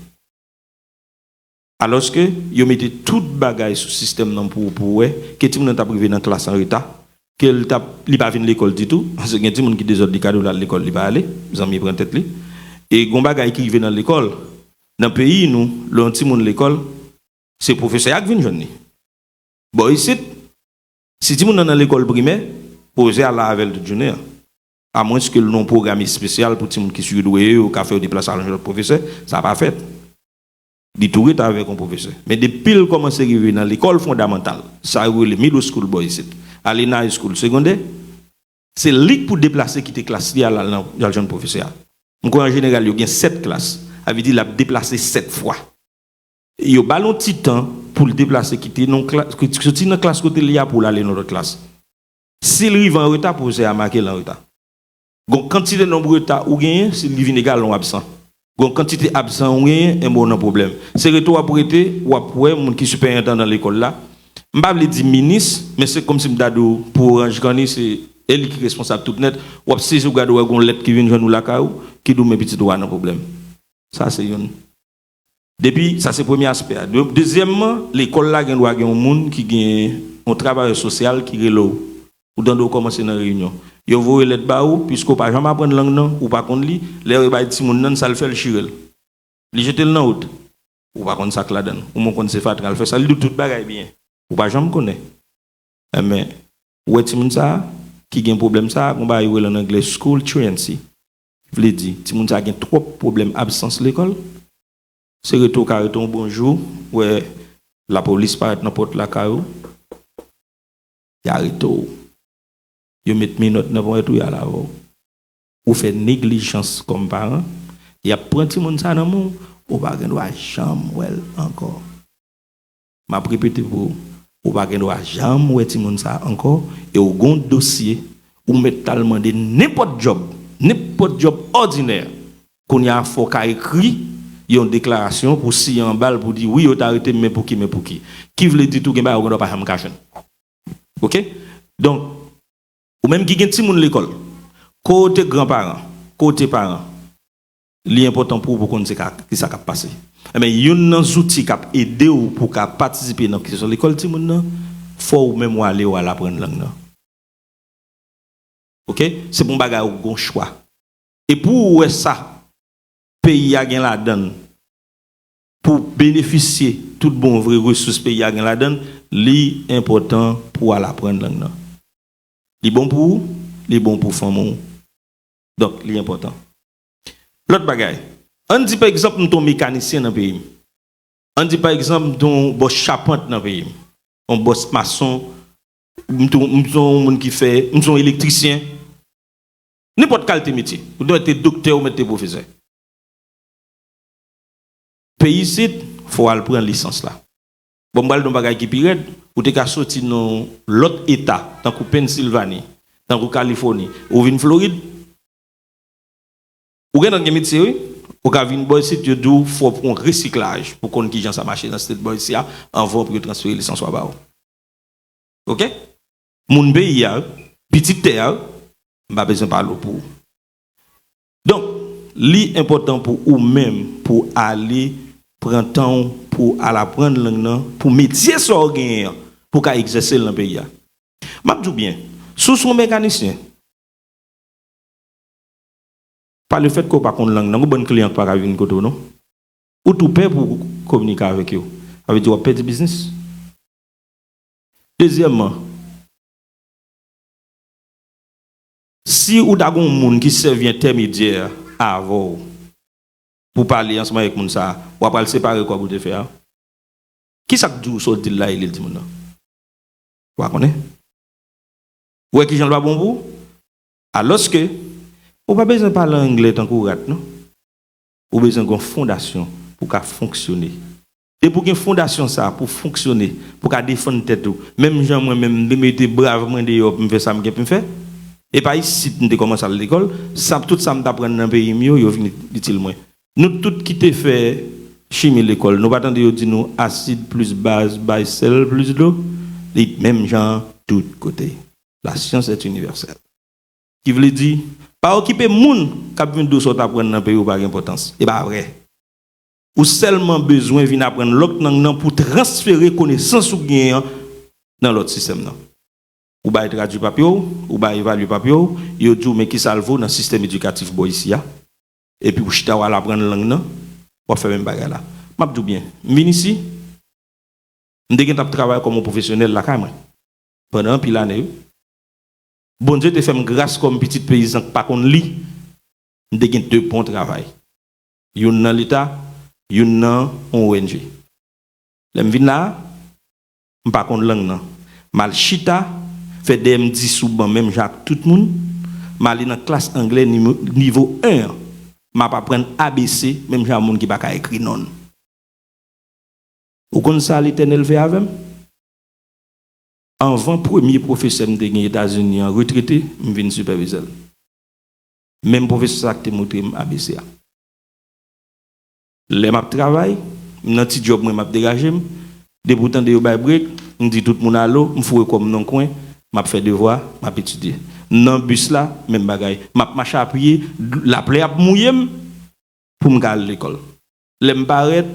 Alòske yo mete tout bagay sou sistèm nan pou, pou w wè ke timoun nan t ap rive nan klas an reta, ke l t ap, li pa vin lekòl ditou, paske gen timoun ki dezòd, li ka di w l al lekòl, li pa ale, zanmi pran tèt li. E gon bagay ki rive nan lekòl, nan peyi nou, lè yon timoun lekòl, se pwofesè a k vin jwenn li. Bò isit, si timoun nan nan lekòl primè, pwofesè a la avè l tout jounen an. Amwenske l nan yon pwogram espesyal pou timoun ki surdwe yo, yo ka fè yo deplase al yon lòt pwofesè, sa pa fèt. Li tou rete avèk yon pwofesè. Men depi l kòmanse rive nan lekòl fondamantal, sa yo rele middle school bò isit, ale nan high school, segondè, se li k pou deplase kite klas li al, al nan, al jwenn pwofesè a. M kwè an jeneral yo gen sèt klas, sa vle di l ap deplase sèt fwa. Yo ba l yon ti tan pou l deplase kite nan klas, soti nan klas kote l ye a pou l ale nan lòt klas. Si l rive an reta, pwofesè a make l an reta. Gon kantite nonb reta ou genyen, si li vin egal yon absan. Gon kantite absan ou genyen, enben w nan pwoblèm. Se rete w ap rete, w ap wè moun ki sipèyantan nan lekòl la. M pa vle di minis, men se kòmsi m ta di w pou Orange County, se e li ki responsab tout nèt. W ap sezi w gade w wè gon lèt ki vin jwenn ou lakay ou, ki di w men pitit ou a nan pwoblèm. Sa se youn. Depi, sa se premye aspè a. De-, dezyèmman, lekòl la gen dwa gen yon moun ki gen yon travayè sosyal ki rele w. Ou tande w kòmanse nan reyinyon. Yo voye lèt ba ou, piske w pa janm aprann lang nan, ou pa konn li, lè yo bay timoun nan, sa l fè, l chire l. Li jete l nan wout. Ou pa konn sa k ladan l. Ou menm konn se fatra l fè sa, li di w tout bagay byen. Ou pa janm konnen. Enben, ou wè timoun sa a, ki gen pwoblèm sa a, gon bagay yo rele an anglè school truancy. Vle di, timoun sa a gen twòp pwoblèm absans lekòl. Se rete w ka rete yon bon jou, wè lapolis parèt nan pòt lakay ou, y arete w. Yo met menòt nan ponyèt ou, y al avè w. Ou fè neglijans kòm paran, y ap pran timoun sa nan men w, ou pa gen dwa janm wè l ankò. M ap repete pou ou, ou pa gen dwa janm wè timoun sa ankò, e w gon dosye, ou mèt t al mande nenpòt djòb, nenpòt djòb òdinè. Kounye a, fò w ka ekri yon deklarasyon pou siyen anba l pou di, wi, yo t arete m, men pouki, men pouki. Ki vle di tou, gen bagay ou gen dwa pa janm ka jwenn. Oke? Donk, ou menm ki gen timoun lekòl, kote granparan, kote paran, li enpòtan pou ou pou konn se ka, ki sa k ap pase. Enben, youn nan zouti k ap ede w pou w ka patisipe nan kesyon lekòl timoun nan, fò ou menm w ale w al aprann lang nan. Oke? Se pa yon bagay ou gon chwa. E pou ou wè sa peyi a gen ladan l, pou w benefisye tout bon vre resous peyi a gen ladan l, li enpòtan pou w al aprann lang nan. Li bon pou ou, li bon pou fanmi w. Donk, li enpòtan. Lòt bagay, ann di pa egzanp m te yon mekanisyen nan peyi m. Ann di pa egzanp m te yon bòs chapant nan peyi m. Yon bòs mason, m te, m te yon moun ki fè, m te yon elektrisyen. Nenpòt kalite metye. Ou mèt te doktè, ou mèt te pwofesè. Peyi isit, fò w al pran lisans la. Bon, m pral di w yon bagay ki pi rèd, ou te ka soti nan lòt eta, tankou Pennsilvani, tankou Kalifòni, ou vin Florid, ou gentan gen metye, wi. Ou ka vin bò isit, yo di w fò w pran resiklaj pou konn kijan sa mache nan state bò isi a, anvan pou yo transfere lisans ou a ba ou. Oke? Moun peyi a, pitit tè a, m pa bezwen pale w pou ou. Donk, li enpòtan pou ou menm, pou w ale pran tan w, pou w al aprann lang nan, pou metye sa w genyen an, pou w ka egzèse l nan peyi a. M ap di w byen, si w se yon mekanisyen, pa lefètke w pa konn lang nan, gon bann kliyan k pa ka vin kote w non. Ou tou pè pou w kominike avèk yo. Sa vle di w ap pèdi biznis. Dezyèmman, si ou ta gen yon moun ki sèvi entèmedyè avè w pou pale ansanm avèk moun sa a, w ap al separe kòb ou te fè a? Kisa k di w sa w di l la e li l di moun nan? Ou pa konnen? Ou wè kijan l pa bon pou ou? Alòske, ou pa bezwen pale anglè tankou rat, non. Ou bezwen gen yon fondasyon pou w ka fonksyone. Depi w gen fondasyon sa a pou w fonksyone, pou w ka defann tèt ou, menm jan mwen menm, m te mete brav mwen deyò pou m fè sa m gen pou m fè. E pa isit m te kòmanse al lekòl, sa, tout sa m t aprann nan peyi m yo, yo vin itil mwen. Nou tout ki te fè chimi lekòl. Nou pa tande yo di nou asid plis baz bay sèl plis dlo? Li menm jan tout kote. La science est universelle. Ki vle di, pa okipe moun k ap vin di w sa w t aprann nan peyi w pa gen enpòtans. E pa vre. Ou sèlman bezwen vin aprann lòt lang nan pou transfere konesans ou genyen an nan lòt sistèm nan. Ou bay tradui papye w, ou bay evalye papye w, yo di w men kisa l vo nan sistèm edikatif bò isi a. Epi ou chita w al aprann lang nan, w ap fè menm bagay la. M ap di w byen, m vin isi, m te gentan ap travay kòm yon pwofesyonèl lakay mwen pandan anpil ane, wi. Bondye te fè m gras kòm pitit peyizan k pa konn li, m te gen de bon travay. Youn nan Leta, youn nan yon O N G. Lè m vin la a, m pa konn lang nan. M al chita, fè dèyè m di sou ban menm jan ak tout moun. M ale nan klas anglè nimo-, nivo en an. M ap aprann A B C menm jan ak moun ki pa ka ekri non l. Ou konn sa Letènèl fè avè m? Anvan premye pwofesè m te gen Etazini an retrete, m vin sipèvizè l. Menm pwofesè sa a ki te montre m A B C a. Lè m ap travay, m nan ti djòb mwen, m ap degaje m, depi w tande yo bay brek, m di tout moun alo, m foure kò m nan kwen, m ap fè devwa, m ap etidye. M nan bis la, menm bagay. M ap mache a pye, laplè ap mouye m, pou m ka al lekòl. Lè m parèt,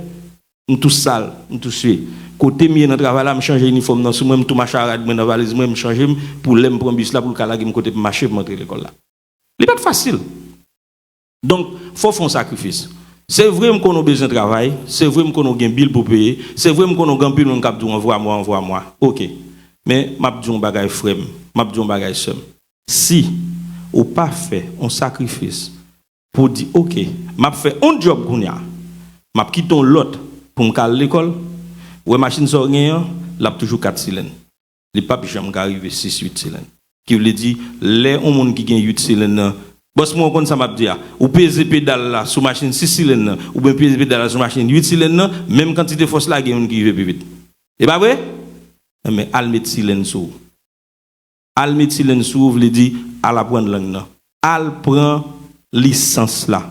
m tou sal, m tou swe. Kote m ye nan travay la, m chanje inifòm nan sou mwen, m tou mache a rad mwen nan valiz mwen, m chanje m pou lè m pran bis la pou l ka lage m kote pou m mache pou m antre lekòl la. Li pa t fasil. Donk, fò w fè yon sakrifis. Se vre m konnen w bezwen travay, se vre m konnen w gen bil pou peye, se vre m konnen w gen anpil moun k ap di w anvwa mwa, anvwa mwa. Oke. Men, m ap di w yon bagay frè m, m ap di w yon bagay sè m. Si ou pa fè yon sakrifis pou w di, oke, m ap fè yon djòb kounye a, m ap kite yon lòt pou m ka al lekòl, ou wè machin sa w genyen an, l ap toujou kat silenn. Li p ap janm ka rive sis, uit silenn. Ki vle di, lè yon moun ki gen uit silenn nan, bòs mwen, ou konn sa m ap di a, ou peze pedal la sou machin sis silenn nan, oubyen peze pedal la sou machin uit silenn nan, menm kantite fòs la, gen youn ki rive pi vit. E pa vre? Enben, al met silenn sou ou. Al met silenn sou ou vle di al aprann lang nan. Al pran lisans la.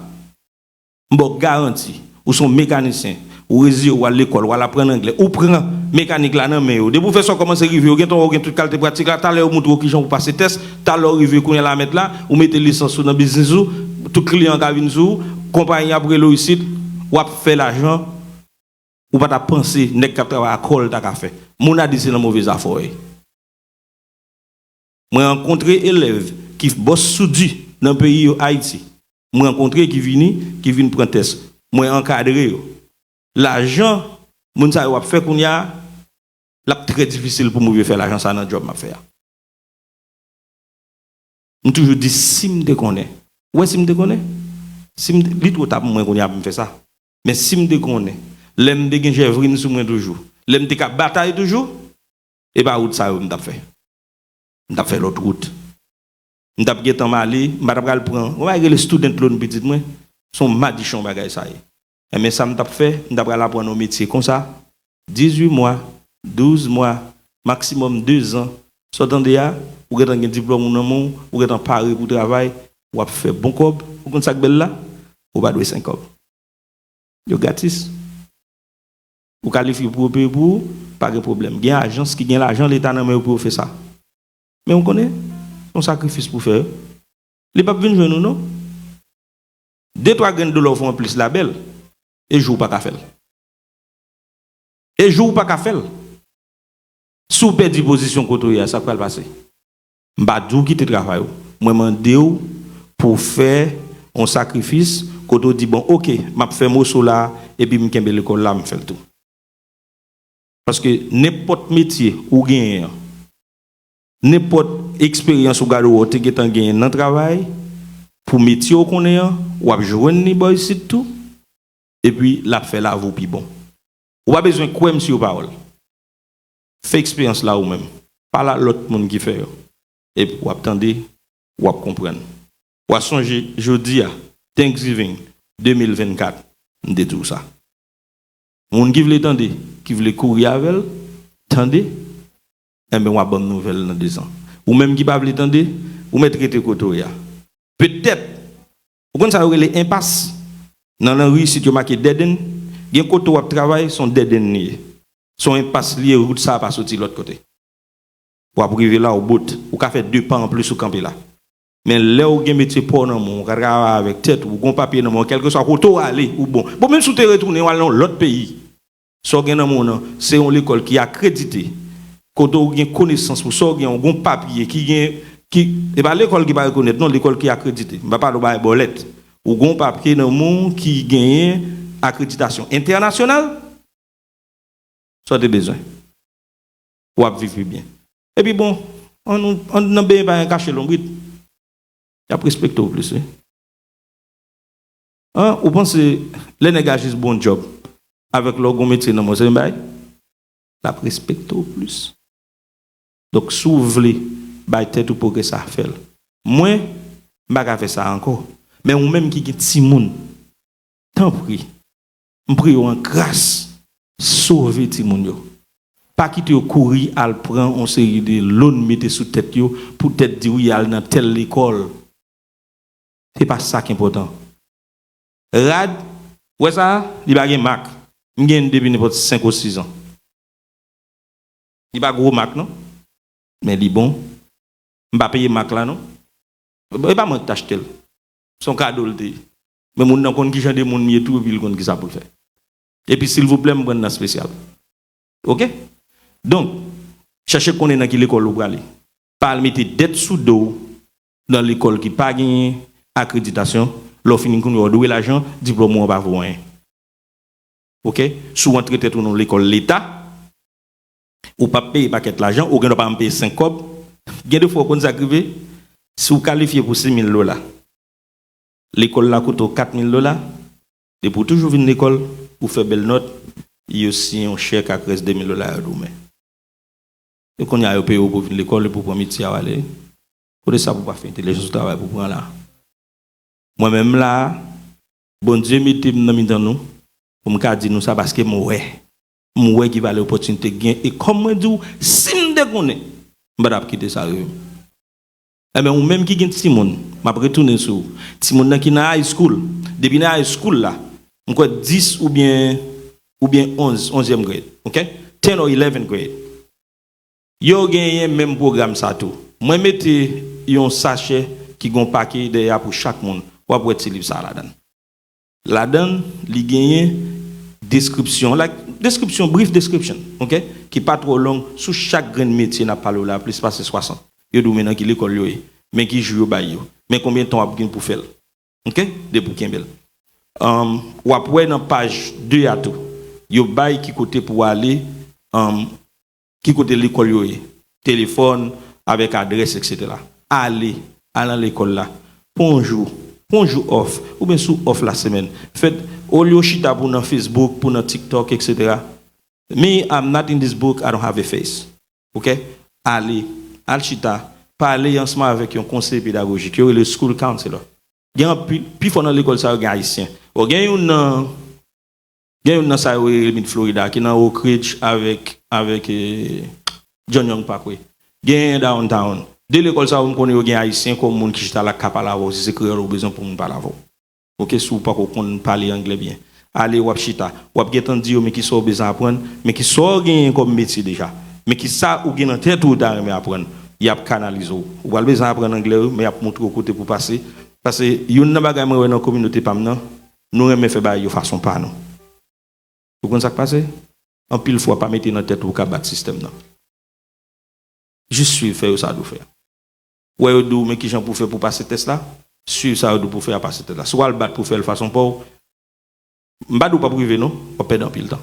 M ba w garanti, ou se yon mekanisyen, ou reziye w al lekòl, w al aprann anglè, ou pran mekanik la nan men yo. Depi w fè sa w kòmanse rive, yo gentan wè w gen tout kalite pratik la, talè yo montre w kijan pou pase tès, talè w rive kounye a la mèt la, ou mete lisans ou nan biznis ou, tout kliyan ka vin sou ou, konpayi ap rele w isit, w ap fè lajan, ou pa ta panse nèg k ap travay a kò l ta ka fè. Moun a di se nan move zafè w ye. Mwen rankontre elèv ki bòs soudi nan peyi yo, Ayiti. Mwen rankontre ki vini, ki vin pran tès. Mwen ankadre yo. Lajan moun sa yo ap fè kounye a, l ap trè difisil pou m rive fè lajan sa nan djòb m ap fè a. M toujou di, si m te konnen. Ou wè, si m te konnen, si m te, li twò ta pou mwen kounye a pou m fè sa. Men si m te konnen, lè m te gen jèvrin sou mwen toujou, lè m te ka batay toujou, e pa wout sa yo m t ap fè. M t ap fè lòt wout. M t ap gentan m ale, m pa t ap pral pran, yon bagay rele student loan pitit mwen, se yon madichon bagay sa ye. Enben, sa m t ap fè, m t ap pral aprann yon metye konsa, dizuit mwa, douz mwa, maksimòm de zan. Sa w tande a, ou gentan gen diplòm ou nan men w, ou gentan pare pou travay, w ap fè bon kòb. Ou konn sa k bèl la? Ou pa dwe senk kòb. Yo gratis. Ou kalifye pou yo peye pou ou, pa gen pwoblèm. Gen ajans ki gen lajan Leta nan men yo pou yo fè sa. Men ou konnen, se yon sakrifis pou fè. Li p ap vin jwenn ou non. De twa grenn dola w fè w anplis la bèl, e jou w pa ka fè l. E jou w pa ka fè l. Si w pèdi pozisyon kote w ye a, sa k pral pase? M pa di w kite travay ou. Mwen mande w pou w fè yon sakrifis kote w di, bon, oke, m ap fè moso la, epi m kenbe lekòl la, m fè l tou. Paske nenpòt metye ou genyen an, nenpòt eksperyans ou gade w te gentan genyen nan travay, pou metye w konnen an, w ap jwenn li bò isit tou, epi l ap fè lavi w pi bon. Ou pa bezwen kwè m sou yon pawòl. Fè eksperyans la ou menm. Pale a lòt moun ki fè yo. Epi w ap tande, w ap konprann. W a sonje jodi a, Thanksgiving de mil vennkat, m te di w sa. Moun ki vle tande, ki vle kouri avè l, tande, enben w a ban m nouvèl nan de zan. Ou menm ki pa vle tande, ou mèt rete kote w ye a. Petèt, ou konn sa yo rele enpas? Nan lanri isit yo make dead end, Gen kote w ap travay, se yon dead end li ye. Se yon enpas li ye, wout sa a pa soti lòt kote. W ap rive la, ou bout. Ou ka fè de pa anplis, ou kanpe la. Men lè w gen metye pa w nan men w, ou ka travay avèk tèt ou, ou gen yon papye nan men w, kèlkeswa kote w ale, ou bon. Bon, menm si w te retounen, w al nan yon lòt peyi, sa w gen nan men w nan, se yon lekòl ki akredite, kote w gen konesans pou sa w gen, ou gen yon papye ki gen, ki, e pa lekòl ki pa rekonèt, non, lekòl ki akredite. M pa pale w bagay bòlèt. Ou gen yon papye nan men w ki genyen akreditasyon entènasyonal, sa w te bezwen. W ap viv pi byen. Epi bon, ann, ann nan benyen pa gen kache lonbrit. Y ap respekte w plis, wi. An, ou panse lè nèg a jis bon djòb avèk lè w gon metye nan men w, se menm bagay? L ap respekte w plis. Donk, si w vle bay tèt ou pwogrese, fè l. Mwen, m pa ka fè sa ankò. Men ou menm ki gen timoun, tanpri, m priye w an gras, sove timoun yo. Pa kite yo kouri al pran yon seri de loan mete sou tèt yo, poutèt di wi, al nan tèl lekòl. Se pa sa k enpòtan. Rad, ou wè sa a? Li pa gen mak. M gen l depi nenpòt senk ou sis an. Li pa gwo mak, non. Men li bon. M pa peye mak la, non. E pa mwen ki t achte l. Se yon kado l te ye. Men moun nan konn ki jan de moun m ye tou, epi l konn ki sa pou l fè. Epi, silvouplè, m pran nan espesyal. Oke? Donk, chèche konnen nan ki lekòl ou prale. Pa al mete dèt sou do w nan lekòl ki pa genyen akreditasyon. Lè w fini kounye a, w dwe lajan, diplòm ou an pa vo anyen. Oke? Si w antre tèt ou nan lekòl leta, ou p ap peye pakèt lajan, ou gen dwa pa menm peye senk kòb. Gen de fwa, w konn sa k rive? Si w kalifye pou sis mil dola, lekòl la koute w kat mil dola, depi w toujou vin lekòl, ou fè bèl nòt, yo siyen yon chèk ak rès de mil dola yo di w men. E kounye a, yo peye w pou w vin lekòl, epi w pran metye a w ale. Kote sa pou w pa fè entèlijans ou travay pou w pran la? Mwen menm la, Bondye mete m nan mitan nou, pou m ka di nou sa, paske m wè. M wè ki valè opòtinite k gen, e kòm mwen di w, si m te konnen, m pa t ap kite sa rive m. Enben, ou menm ki gen timoun, m ap retounen sou ou. Timoun nan ki nan high school, depi nan high school la, m kwè dis oubyen, oubyen onz, onzyèm grade, oke? Ten or eleven grade. Yo genyen menm pwogram sa tou. Mwen mete yon sachè ki gen yon pake dèyè a pou chak moun. W ap wè ti liv sa a ladan l. Ladan l, li genyen deskripsyon, like, description, brief description, oke? Ki pa twò long sou chak grenn metye n ap pale w la, plis pase swasant. Yo di w men nan ki lekòl yo ye, men ki jou yo bay yo, men konbyen tan w ap gen pou fè l. Oke? Depi w kenbe l. Anm, w ap wè nan paj de a tou, yo bay ki kote pou w ale, anm, ki kote lekòl yo ye, telefòn, avèk adrès, etsetera. Ale, al nan lekòl la. Pran yon jou, pran yon jou off, oubyen si w off lasemèn. Fèt, olye w chita pou w nan Facebook, pou w nan TikTok, etsetera. Me, I'm not in this book, I don't have a face. Oke? Ale, al chita, pale ansanm avèk yon konseye pedagojik. Yo rele school counselor. Gen anpil, pifò nan lekòl sa yo gen Ayisyen. Bon, gen youn nan, gen youn nan sa yo rele Mid Florida, ki nan Oak Ridge avèk, avèk, eh, John Young Parkway. Gen Downtown. De lekòl sa yo, m konnen yo gen Ayisyen kòm moun ki chita la k ka pale avè w, si se kreyòl ou bezwen pou moun pale avè w. Oke, si w pako konn pale anglè byen. Ale, w ap chita. W ap gentan di yo, men ki sa w bezwen aprann, men ki sa w genyen kòm metye deja. Men ki sa ou gen nan tèt ou, ou ta renmen aprann. Y ap kanalize w. Ou pral bezwen aprann anglè, wi, men y ap montre w kote pou pase. Paske youn nan bagay mwen wè nan kominote pa m nan, nou renmen fè bagay yo fason pa nou. Ou konn sa k pase? Anpil fwa, pa mete nan tèt ou w ka bat sistèm nan. Jis swiv, fè yo sa yo di w fè. Wè yo di w men kijan pou w fè pou w pase tès la, swiv sa yo di w pou w fè a, pase tès la. Si w al bat pou w fè l fason pa w, m pa di w p ap rive non, w ap pèdi anpil tan.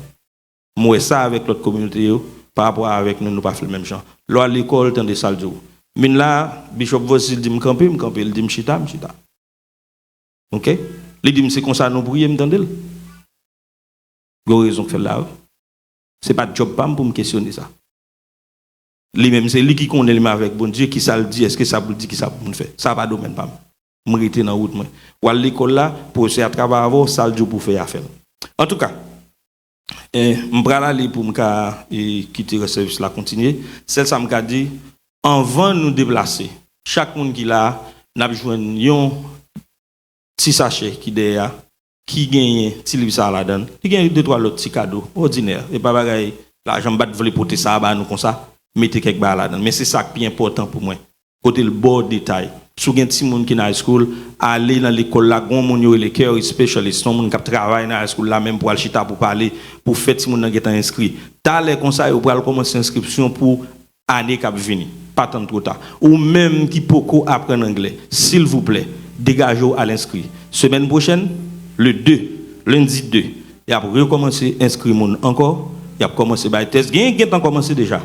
M wè sa avèk lòt kominote yo, pa rapò avèk nou, nou pa fè l menm jan. Lè w al lekòl, tande sa l di w. Min la, Bishop Voici di m kanpe, m kanpe, l di m chita, m chita. Oke? Li di m se konsa nou priye, m tande l. Gen rezon k fè l la, wi. Se pa djòb pa m pou m kesyone sa. Li menm, se li ki konnen li menm avèk Bondye, ki sa l di, èske sa pou l di, ki sa pou moun fè. Sa pa domèn pa m. M rete nan wout mwen. W al lekòl la, pwofesè a travay avè w, sa l di w pou w fè a, fè l. Antouka, eh, m pral ale pou m ka, eh, kite rès sèvis la kontinye. Sèl sa m ka di, anvan nou deplase, chak moun ki la a, n ap jwenn yon ti sachè ki dèyè a, ki genyen ti liv sa a ladan l. Li gen de twa lòt ti kado òdinè. E pa bagay lajan, m pa t vle pote sa a ba nou konsa, mete kèk bagay ladan l. Men se sa k pi enpòtan pou mwen. Kote l ba w detay. Si w gen timoun ki nan high school, ale nan lekòl la, gen yon moun yo rele care specialist, se yon moun k ap travay nan high school la menm pou al chita, pou pale, pou fè timoun nan gentan enskri. Talè konsa, yo pral kòmanse enskripsyon pou ane k ap vini. Pa tann twò ta. Ou menm ki poko aprann anglè, silvouplè, degaje w al enskri. Semèn pwochèn, le de, lendi de, y ap rekòmanse enskri moun ankò, y ap kòmanse bay tès. Genyen ki gentan kòmanse deja.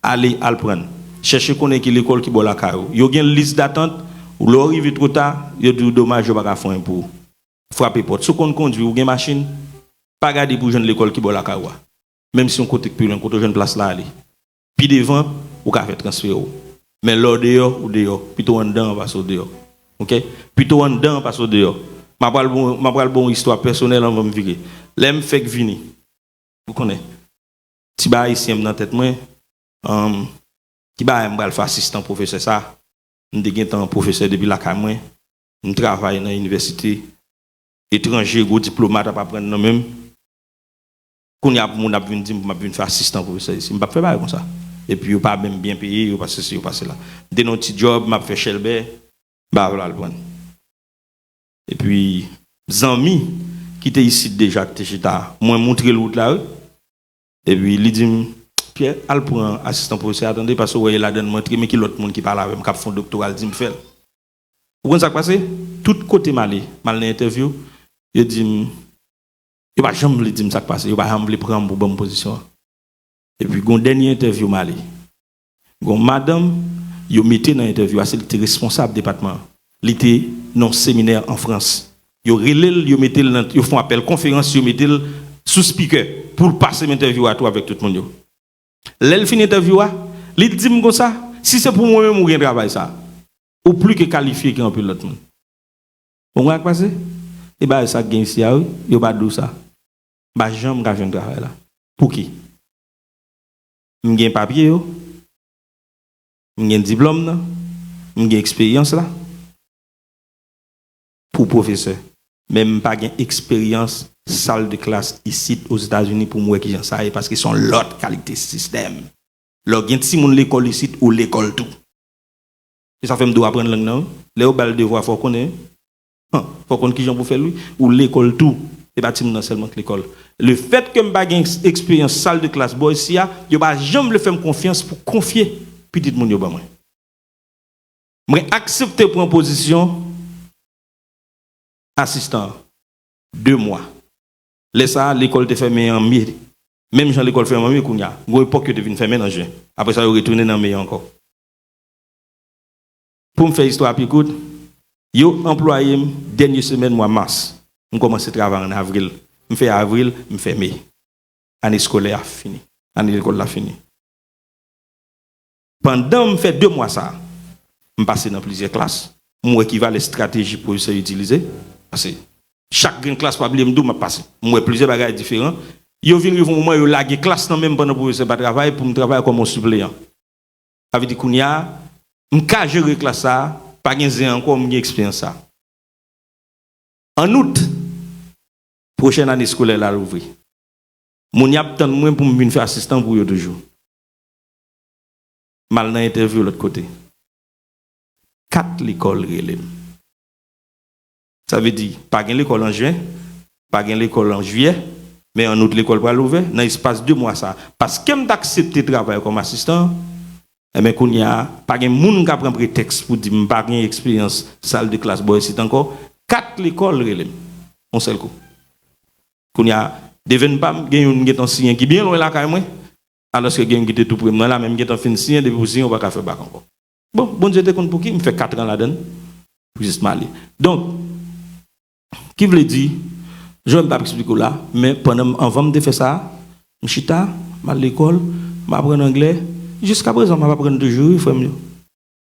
Ale al prann. Chèche konnen ki lekòl ki bò lakay ou. Yo gen lis datant, ou lè w rive twò ta, yo di w domaj, yo pa ka fè anyen pou ou. Frape pòt. Si w konn kondwi, ou gen machin, pa gade pou w jwenn lekòl ki bò lakay ou a. Menm si yon kote k pi lwen, kote w jwenn plas la, ale. Pi devan, ou ka fè transfè w. Men lè w deyò, ou deyò. Pito w anndan an pase w deyò. Oke? Pito w anndan an pase w deyò. M ap pral ba w, m ap pral ba w yon istwa pèsonèl anvan m vire. Lè m fèk vini, ou konnen, ti bagay ayisyen m nan tèt mwen, um, ki bagay m pral fè asistan pwofesè sa? M te gentan pwofesè depi lakay mwen. M travay nan inivèsite etranje, gwo diplomat ap aprann nan men m. Kounye a, moun ap vin di m pou m ap vin fè asistan pwofesè isi. M p ap fè bagay konsa. Epi yo pa menm byen peye, yo pa sesi, yo pa sela. M te nan yon ti djòb, m ap fè chèlbè, m pa vle al pran. Epi, zanmi ki te isit deja, ki te chita, mwen montre l wout la, wi. Epi, li di m, Pyè, al pran asistan pwofesè a, tande, paske w wè e ladan l m antre, men ki lòt moun ki pale avè m, k ap fè yon doktora, l di m fè l. Ou konn sa k pase? Tout kote m ale, m al nan entèvyou, yo di m, yo pa janm vle di m sa k pase, yo pa janm vle pran m pou ban m pozisyon an. Epi gon dènye entèvyou m ale. Gon madanm yo mete nan entèvyou a, se li ki te responsab depatman an. Li te nan yon seminè an Frans. Yo rele l, yo mete l nan, yo fè yon apèl konferans, yo mete l sou speaker pou l pase m entèvyou a tou avèk tout moun yo. Lè l fin entèvyou a, li di m konsa, si se pou mwen menm ou gen travay sa, ou pli ke kalifye ke anpil lòt moun. Ou konn sa k pase? E bagay sa k gen isi a, wi, yo pa di w sa. M pa janm ka jwenn travay la. Pouki? M gen papye yo, m gen diplòm nan, m gen eksperyans la pou pwofesè. Men m pa gen eksperyans sal de klas isit Ozetazini pou m wè kijan sa ye, paske se yon lòt kalite sistèm. Lè w gen timoun lekòl isit, ou lekòl tou. Se sa fè m di w aprann lang nan, wi. Lè yo ba l devwa, fò w konnen, wi. Fò w konn kijan pou w fè l, wi. Ou lekòl tou. E pa timoun nan sèlman k lekòl. Lefètke m pa gen eks-, eksperyans sal de klas bò isi a, yo pa janm vle fè m konfyans pou konfye pitit moun yo ban mwen. Mwen aksepte pran pozisyon asistan an. De mwa. Lè sa a, lekòl te fèmen an me. Menm jan lekòl fèmen an me kounye a. Gon epòk yo te vin fèmen nan jen. Apre sa, yo retounen nan me ankò. Pou m fè istwa a pi kout, yo anplwaye m dènye semèn mwa mas. M kòmanse travay ann avril. M fè avril, m fè me. Ane eskolè a fini. Ane lekòl la fini. Pandan m fè de mwa sa a, m pase nan plizyè klas. M wè ki valè estrateji pwofesè yo itilize. Paske chak grenn klas, pa bliye m di w, m ap pase. M wè plizyè bagay diferan. Yo vin rive yon moman, yo lage klas nan men m pandan pwofesè pa travay pou m travay kòm yon sipleyan. Sa vle di kounye a, m ka jere klas sa a, pa gen zen ankò, m gen eksperyans sa a. An out, pwochèn ane eskolè la louvri. Moun y ap tann mwen pou m vin fè asistan pou yo toujou. M al nan entèvyou lòt kote. Kat lekòl rele m. Sa vle di, pa gen lekòl an jen, pa gen lekòl an jiyè, men an out lekòl pral ouvè. Nan espas de mwa sa, paske m t aksepte travay kòm asistan, enben, kounye a, pa gen moun k ap pran pretèks pou di m pa gen eksperyans sal de klas bò isit ankò. Kat lekòl rele m, yon sèl kou. Kounye a, devenn pa m, gen youn m gentan siyen ki byen lwen lakay mwen, alòske gen youn ki te tou pre m nan la, men m gentan fin siyen, depi w siyen, ou pa ka fè bak ankò. Bon, Bondye te konn pou ki, m fè katran ladan l, pou jis m ale. Donk, ki vle di, jan m p ap eksplike w la, men pandan m, anvan m te fè sa, m chita, m al lekòl, m aprann anglè, jiskaprezan m ap aprann toujou, wi, frè m yo.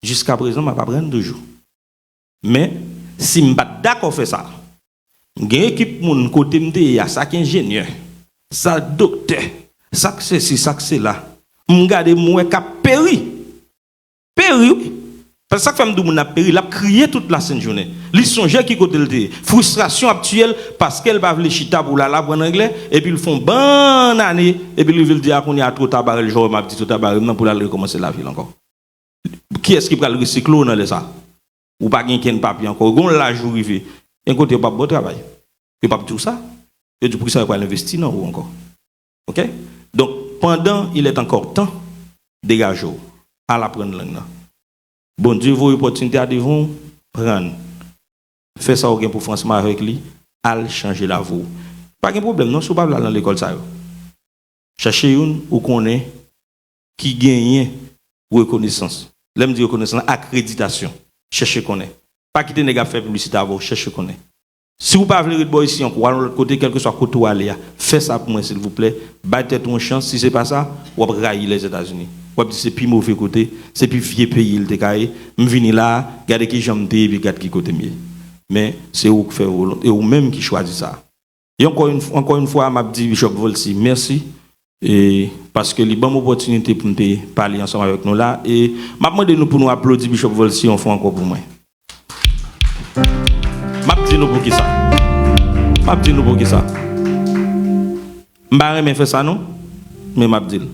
Jiskaprezan m ap aprann toujou. Men, si m pa t dakò fè sa, m gen ekip moun kote m te ye a, sa k enjenyè, sa k doktè, sa k sesi, sa k sela, m gade m wè k ap peri. Peri, wi. Paske sa k fè m di w moun nan ap peri, l ap kriye tout lasent jounen. Li sonje ki kote l te ye. Fristrasyon ap tiye l paske l pa vle chita pou l al aprann anglè, epi l fè yon bann ane, epi l rive l di a kounye a two ta bare l, jan w wè m ap di two ta bare m nan pou l al rekòmanse lavi l ankò. Kiyès ki pral resikle w nan lè sa? Ou pa gen kenn papye ankò. Ou gen yon laj ou rive. Gen kote yo p ap ba w travay. Yo p ap di w sa. Yo di w poukisa yo pral envesti nan ou ankò. Oke? Donk, pandan il est encore temps, degaje w. Al aprann lang nan. Bondye voye opòtinite a devan w, pran l. Fè sa w gen pou fè ansanm avèk li, al chanje lavi w. Pa gen pwoblèm non, si w pa vle al nan lekòl sa yo. Chèche youn ou konnen ki genyen rekonesans. Lè m di rekonesans, akreditasyon. Chèche konnen. Pa kite nèg ap fè piblisite avè w, chèche konnen. Si w pa vle ret bò isi ankò, w al yon lòt kote, kèlkeswa kote w ale a, fè sa pou mwen silvouplè. Bay tèt ou yon chans, si se pa sa, w ap rayi Lèzetazini. W ap di se pi move kote, se pi vye peyi l te ka ye. M vini la a, gade kijan m te ye, epi gad ki kote m ye. Men, se ou k fè volonte, e ou menm ki chwazi sa. E ankò yon, ankò yon fwa, m ap di Bishop Volcy mèsi, e paske li ban m opòtinite pou m te pale ansanm avèk nou la. E m ap mande nou pou nou aplodi Bishop Volcy yon fwa ankò pou mwen. M ap di nou poukisa. M ap di nou poukisa. M pa renmen fè sa non, men m ap di l.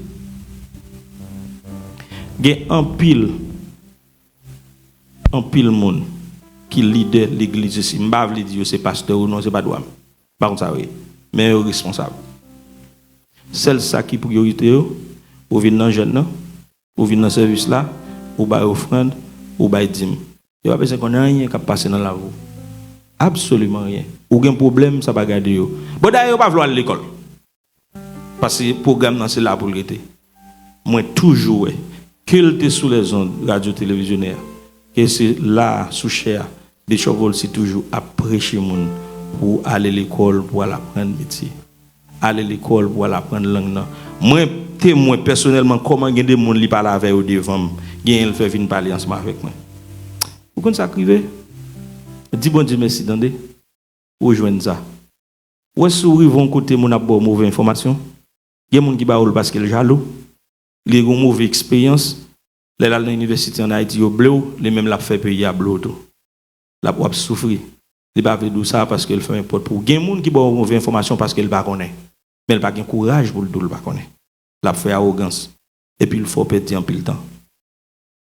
Gen anpil, anpil moun ki lidè legliz isi. M pa vle di yo se pastè ou non, se pa dwa m. M pa konn sa yo ye. Men yo responsab. Sèl sa ki priyorite yo, ou vin nan jèn nan, ou vin nan sèvis la, ou bay ofrann, ou bay dim. Yo pa bezwen konn anyen k ap pase nan lavi w. Absoliman anyen. Ou gen pwoblèm, sa pa gade yo. Bon, dayè, yo pa vle w al lekòl. Paske pwogram nan se la pou l rete. Mwen toujou wè, ke l te sou lèzond radyo televizyonè a, ke se la a, sou chè a, Bishop Volcy toujou ap preche moun pou ale lekòl, pou al aprann metye. Ale lekòl, pou al aprann lang nan. Mwen temwen pèsonèlman kòman gen de moun li pale avè yo devan m, genyen l fè vin pale ansanm avèk mwen. Ou konn sa k rive? Di Bondye mèsi, tande. Ou jwenn sa. Ou wè si w rive yon kote moun ap ba w move enfòmasyon, gen moun ki ba w l paske l jalou, li gen yon move eksperyans, lè l al nan inivèsite ann Ayiti yo ble w, li menm l ap fè peyi a ble w tou. L ap, w ap soufri. Li pa vle di w sa paske l fèmen pòt pou ou. Gen moun ki ba w move enfòmasyon paske l pa konnen, men l pa gen kouraj pou l di w l pa konnen. L ap fè awogans, epi l fè w pèdi anpil tan.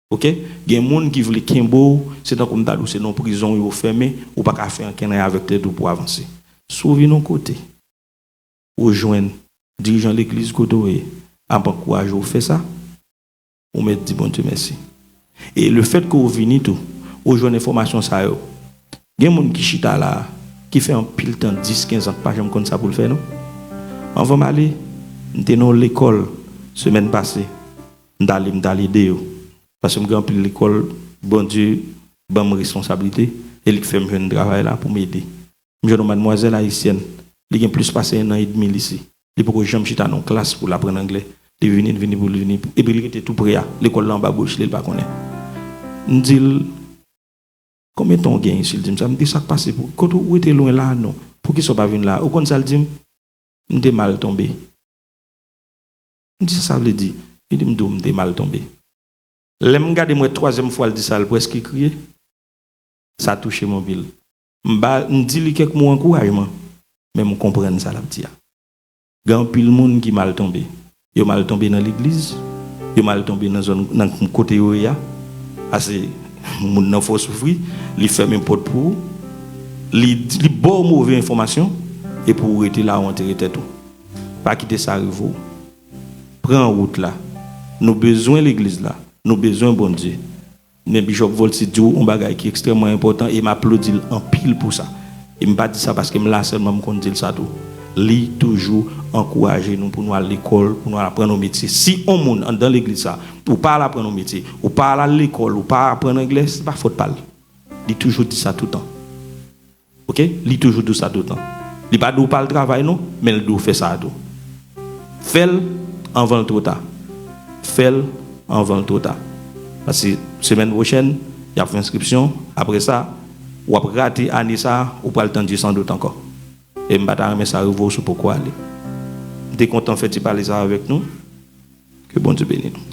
Oke? Gen moun ki vle kenbe w, se tankou m ta di w se nan prizon yo fèmen, ou pa ka fè ankenn avèk tèt ou pou avanse. Si w vin yon kote, ou jwenn dirijan legliz kote w ye ap ankouraje w fè sa, ou mèt di Bondye mèsi. E lefètke w vini tou, ou jwenn enfòmasyon sa yo. Gen moun ki chita la a, ki fè anpil tan, dis, kenz an, ki pa janm konn sa pou l fè non. Anvan m ale, m te nan yon lekòl semèn pase. M t ale, m t al ede yo. Paske m gen anpil lekòl, Bondye ban m responsablite, e li k fè m jwenn travay la pou m ede. M jwenn yon madmwazèl ayisyèn, li gen plis pase en an edmi l isi. Li poko janm chita nan yon klas pou l aprann anglè. Li vini, li vini pou li vini, epi li rete tou pre a. Lekòl la anba bouch li, li pa konnen. M di l, "Konbyen tan w gen isi?" L di m sa. M di, "Sa k pase pou, kote w rete lwen la a non. Poukisa w pa vin la a?" Ou konn sa l di m? "M te mal tonbe." M di, "Sa sa vle di?" Li di m, "M di w, m te mal tonbe." Lè m gade, m wè twazyèm fwa l di sa, l prèske kriye. Sa touche m anpil. M ba, m di li kèk mo ankourajman, men m konprann sa l ap di a. Gen anpil moun ki mal tonbe. Yo mal tonbe nan legliz, yo mal tonbe nan zòn, nan kote yo ye a. Ase moun nan fè w soufri, li fèmen pòt pou ou, li, li ba w move enfòmasyon, e pou ou rete la, ou antere tèt ou. Pa kite sa rive w. Pran wout la. Nou bezwen legliz la. Nou bezwen Bondye. Men Bishop Volcy di w yon bagay ki ekstrèmman enpòtan e m aplodi l anpil pou sa. E m pa di sa paske m la sèlman, m konn di l sa tou. Li toujou ankouraje nou pou nou al lekòl, pou nou al aprann yon metye. Si yon moun anndan legliz sa, ou pa al aprann yon metye, ou pa al lekòl, ou pa aprann anglè, se pa fòt pa l. Li toujou di sa toutan. Oke? Li toujou di w sa toutan. Li pa di w pa al travay non, men l di w fè sa a tou. Fè l anvan l two ta. Fè l anvan l two ta. Paske semèn pwochèn, y ap fè enskripsyon. Apre sa, w ap rate ane sa a, ou pral tann Dye san dout ankò. E m pa ta renmen sa rive w si w poko ale. M te kontan fè ti pale sa avèk nou. Ke Bondye beni nou.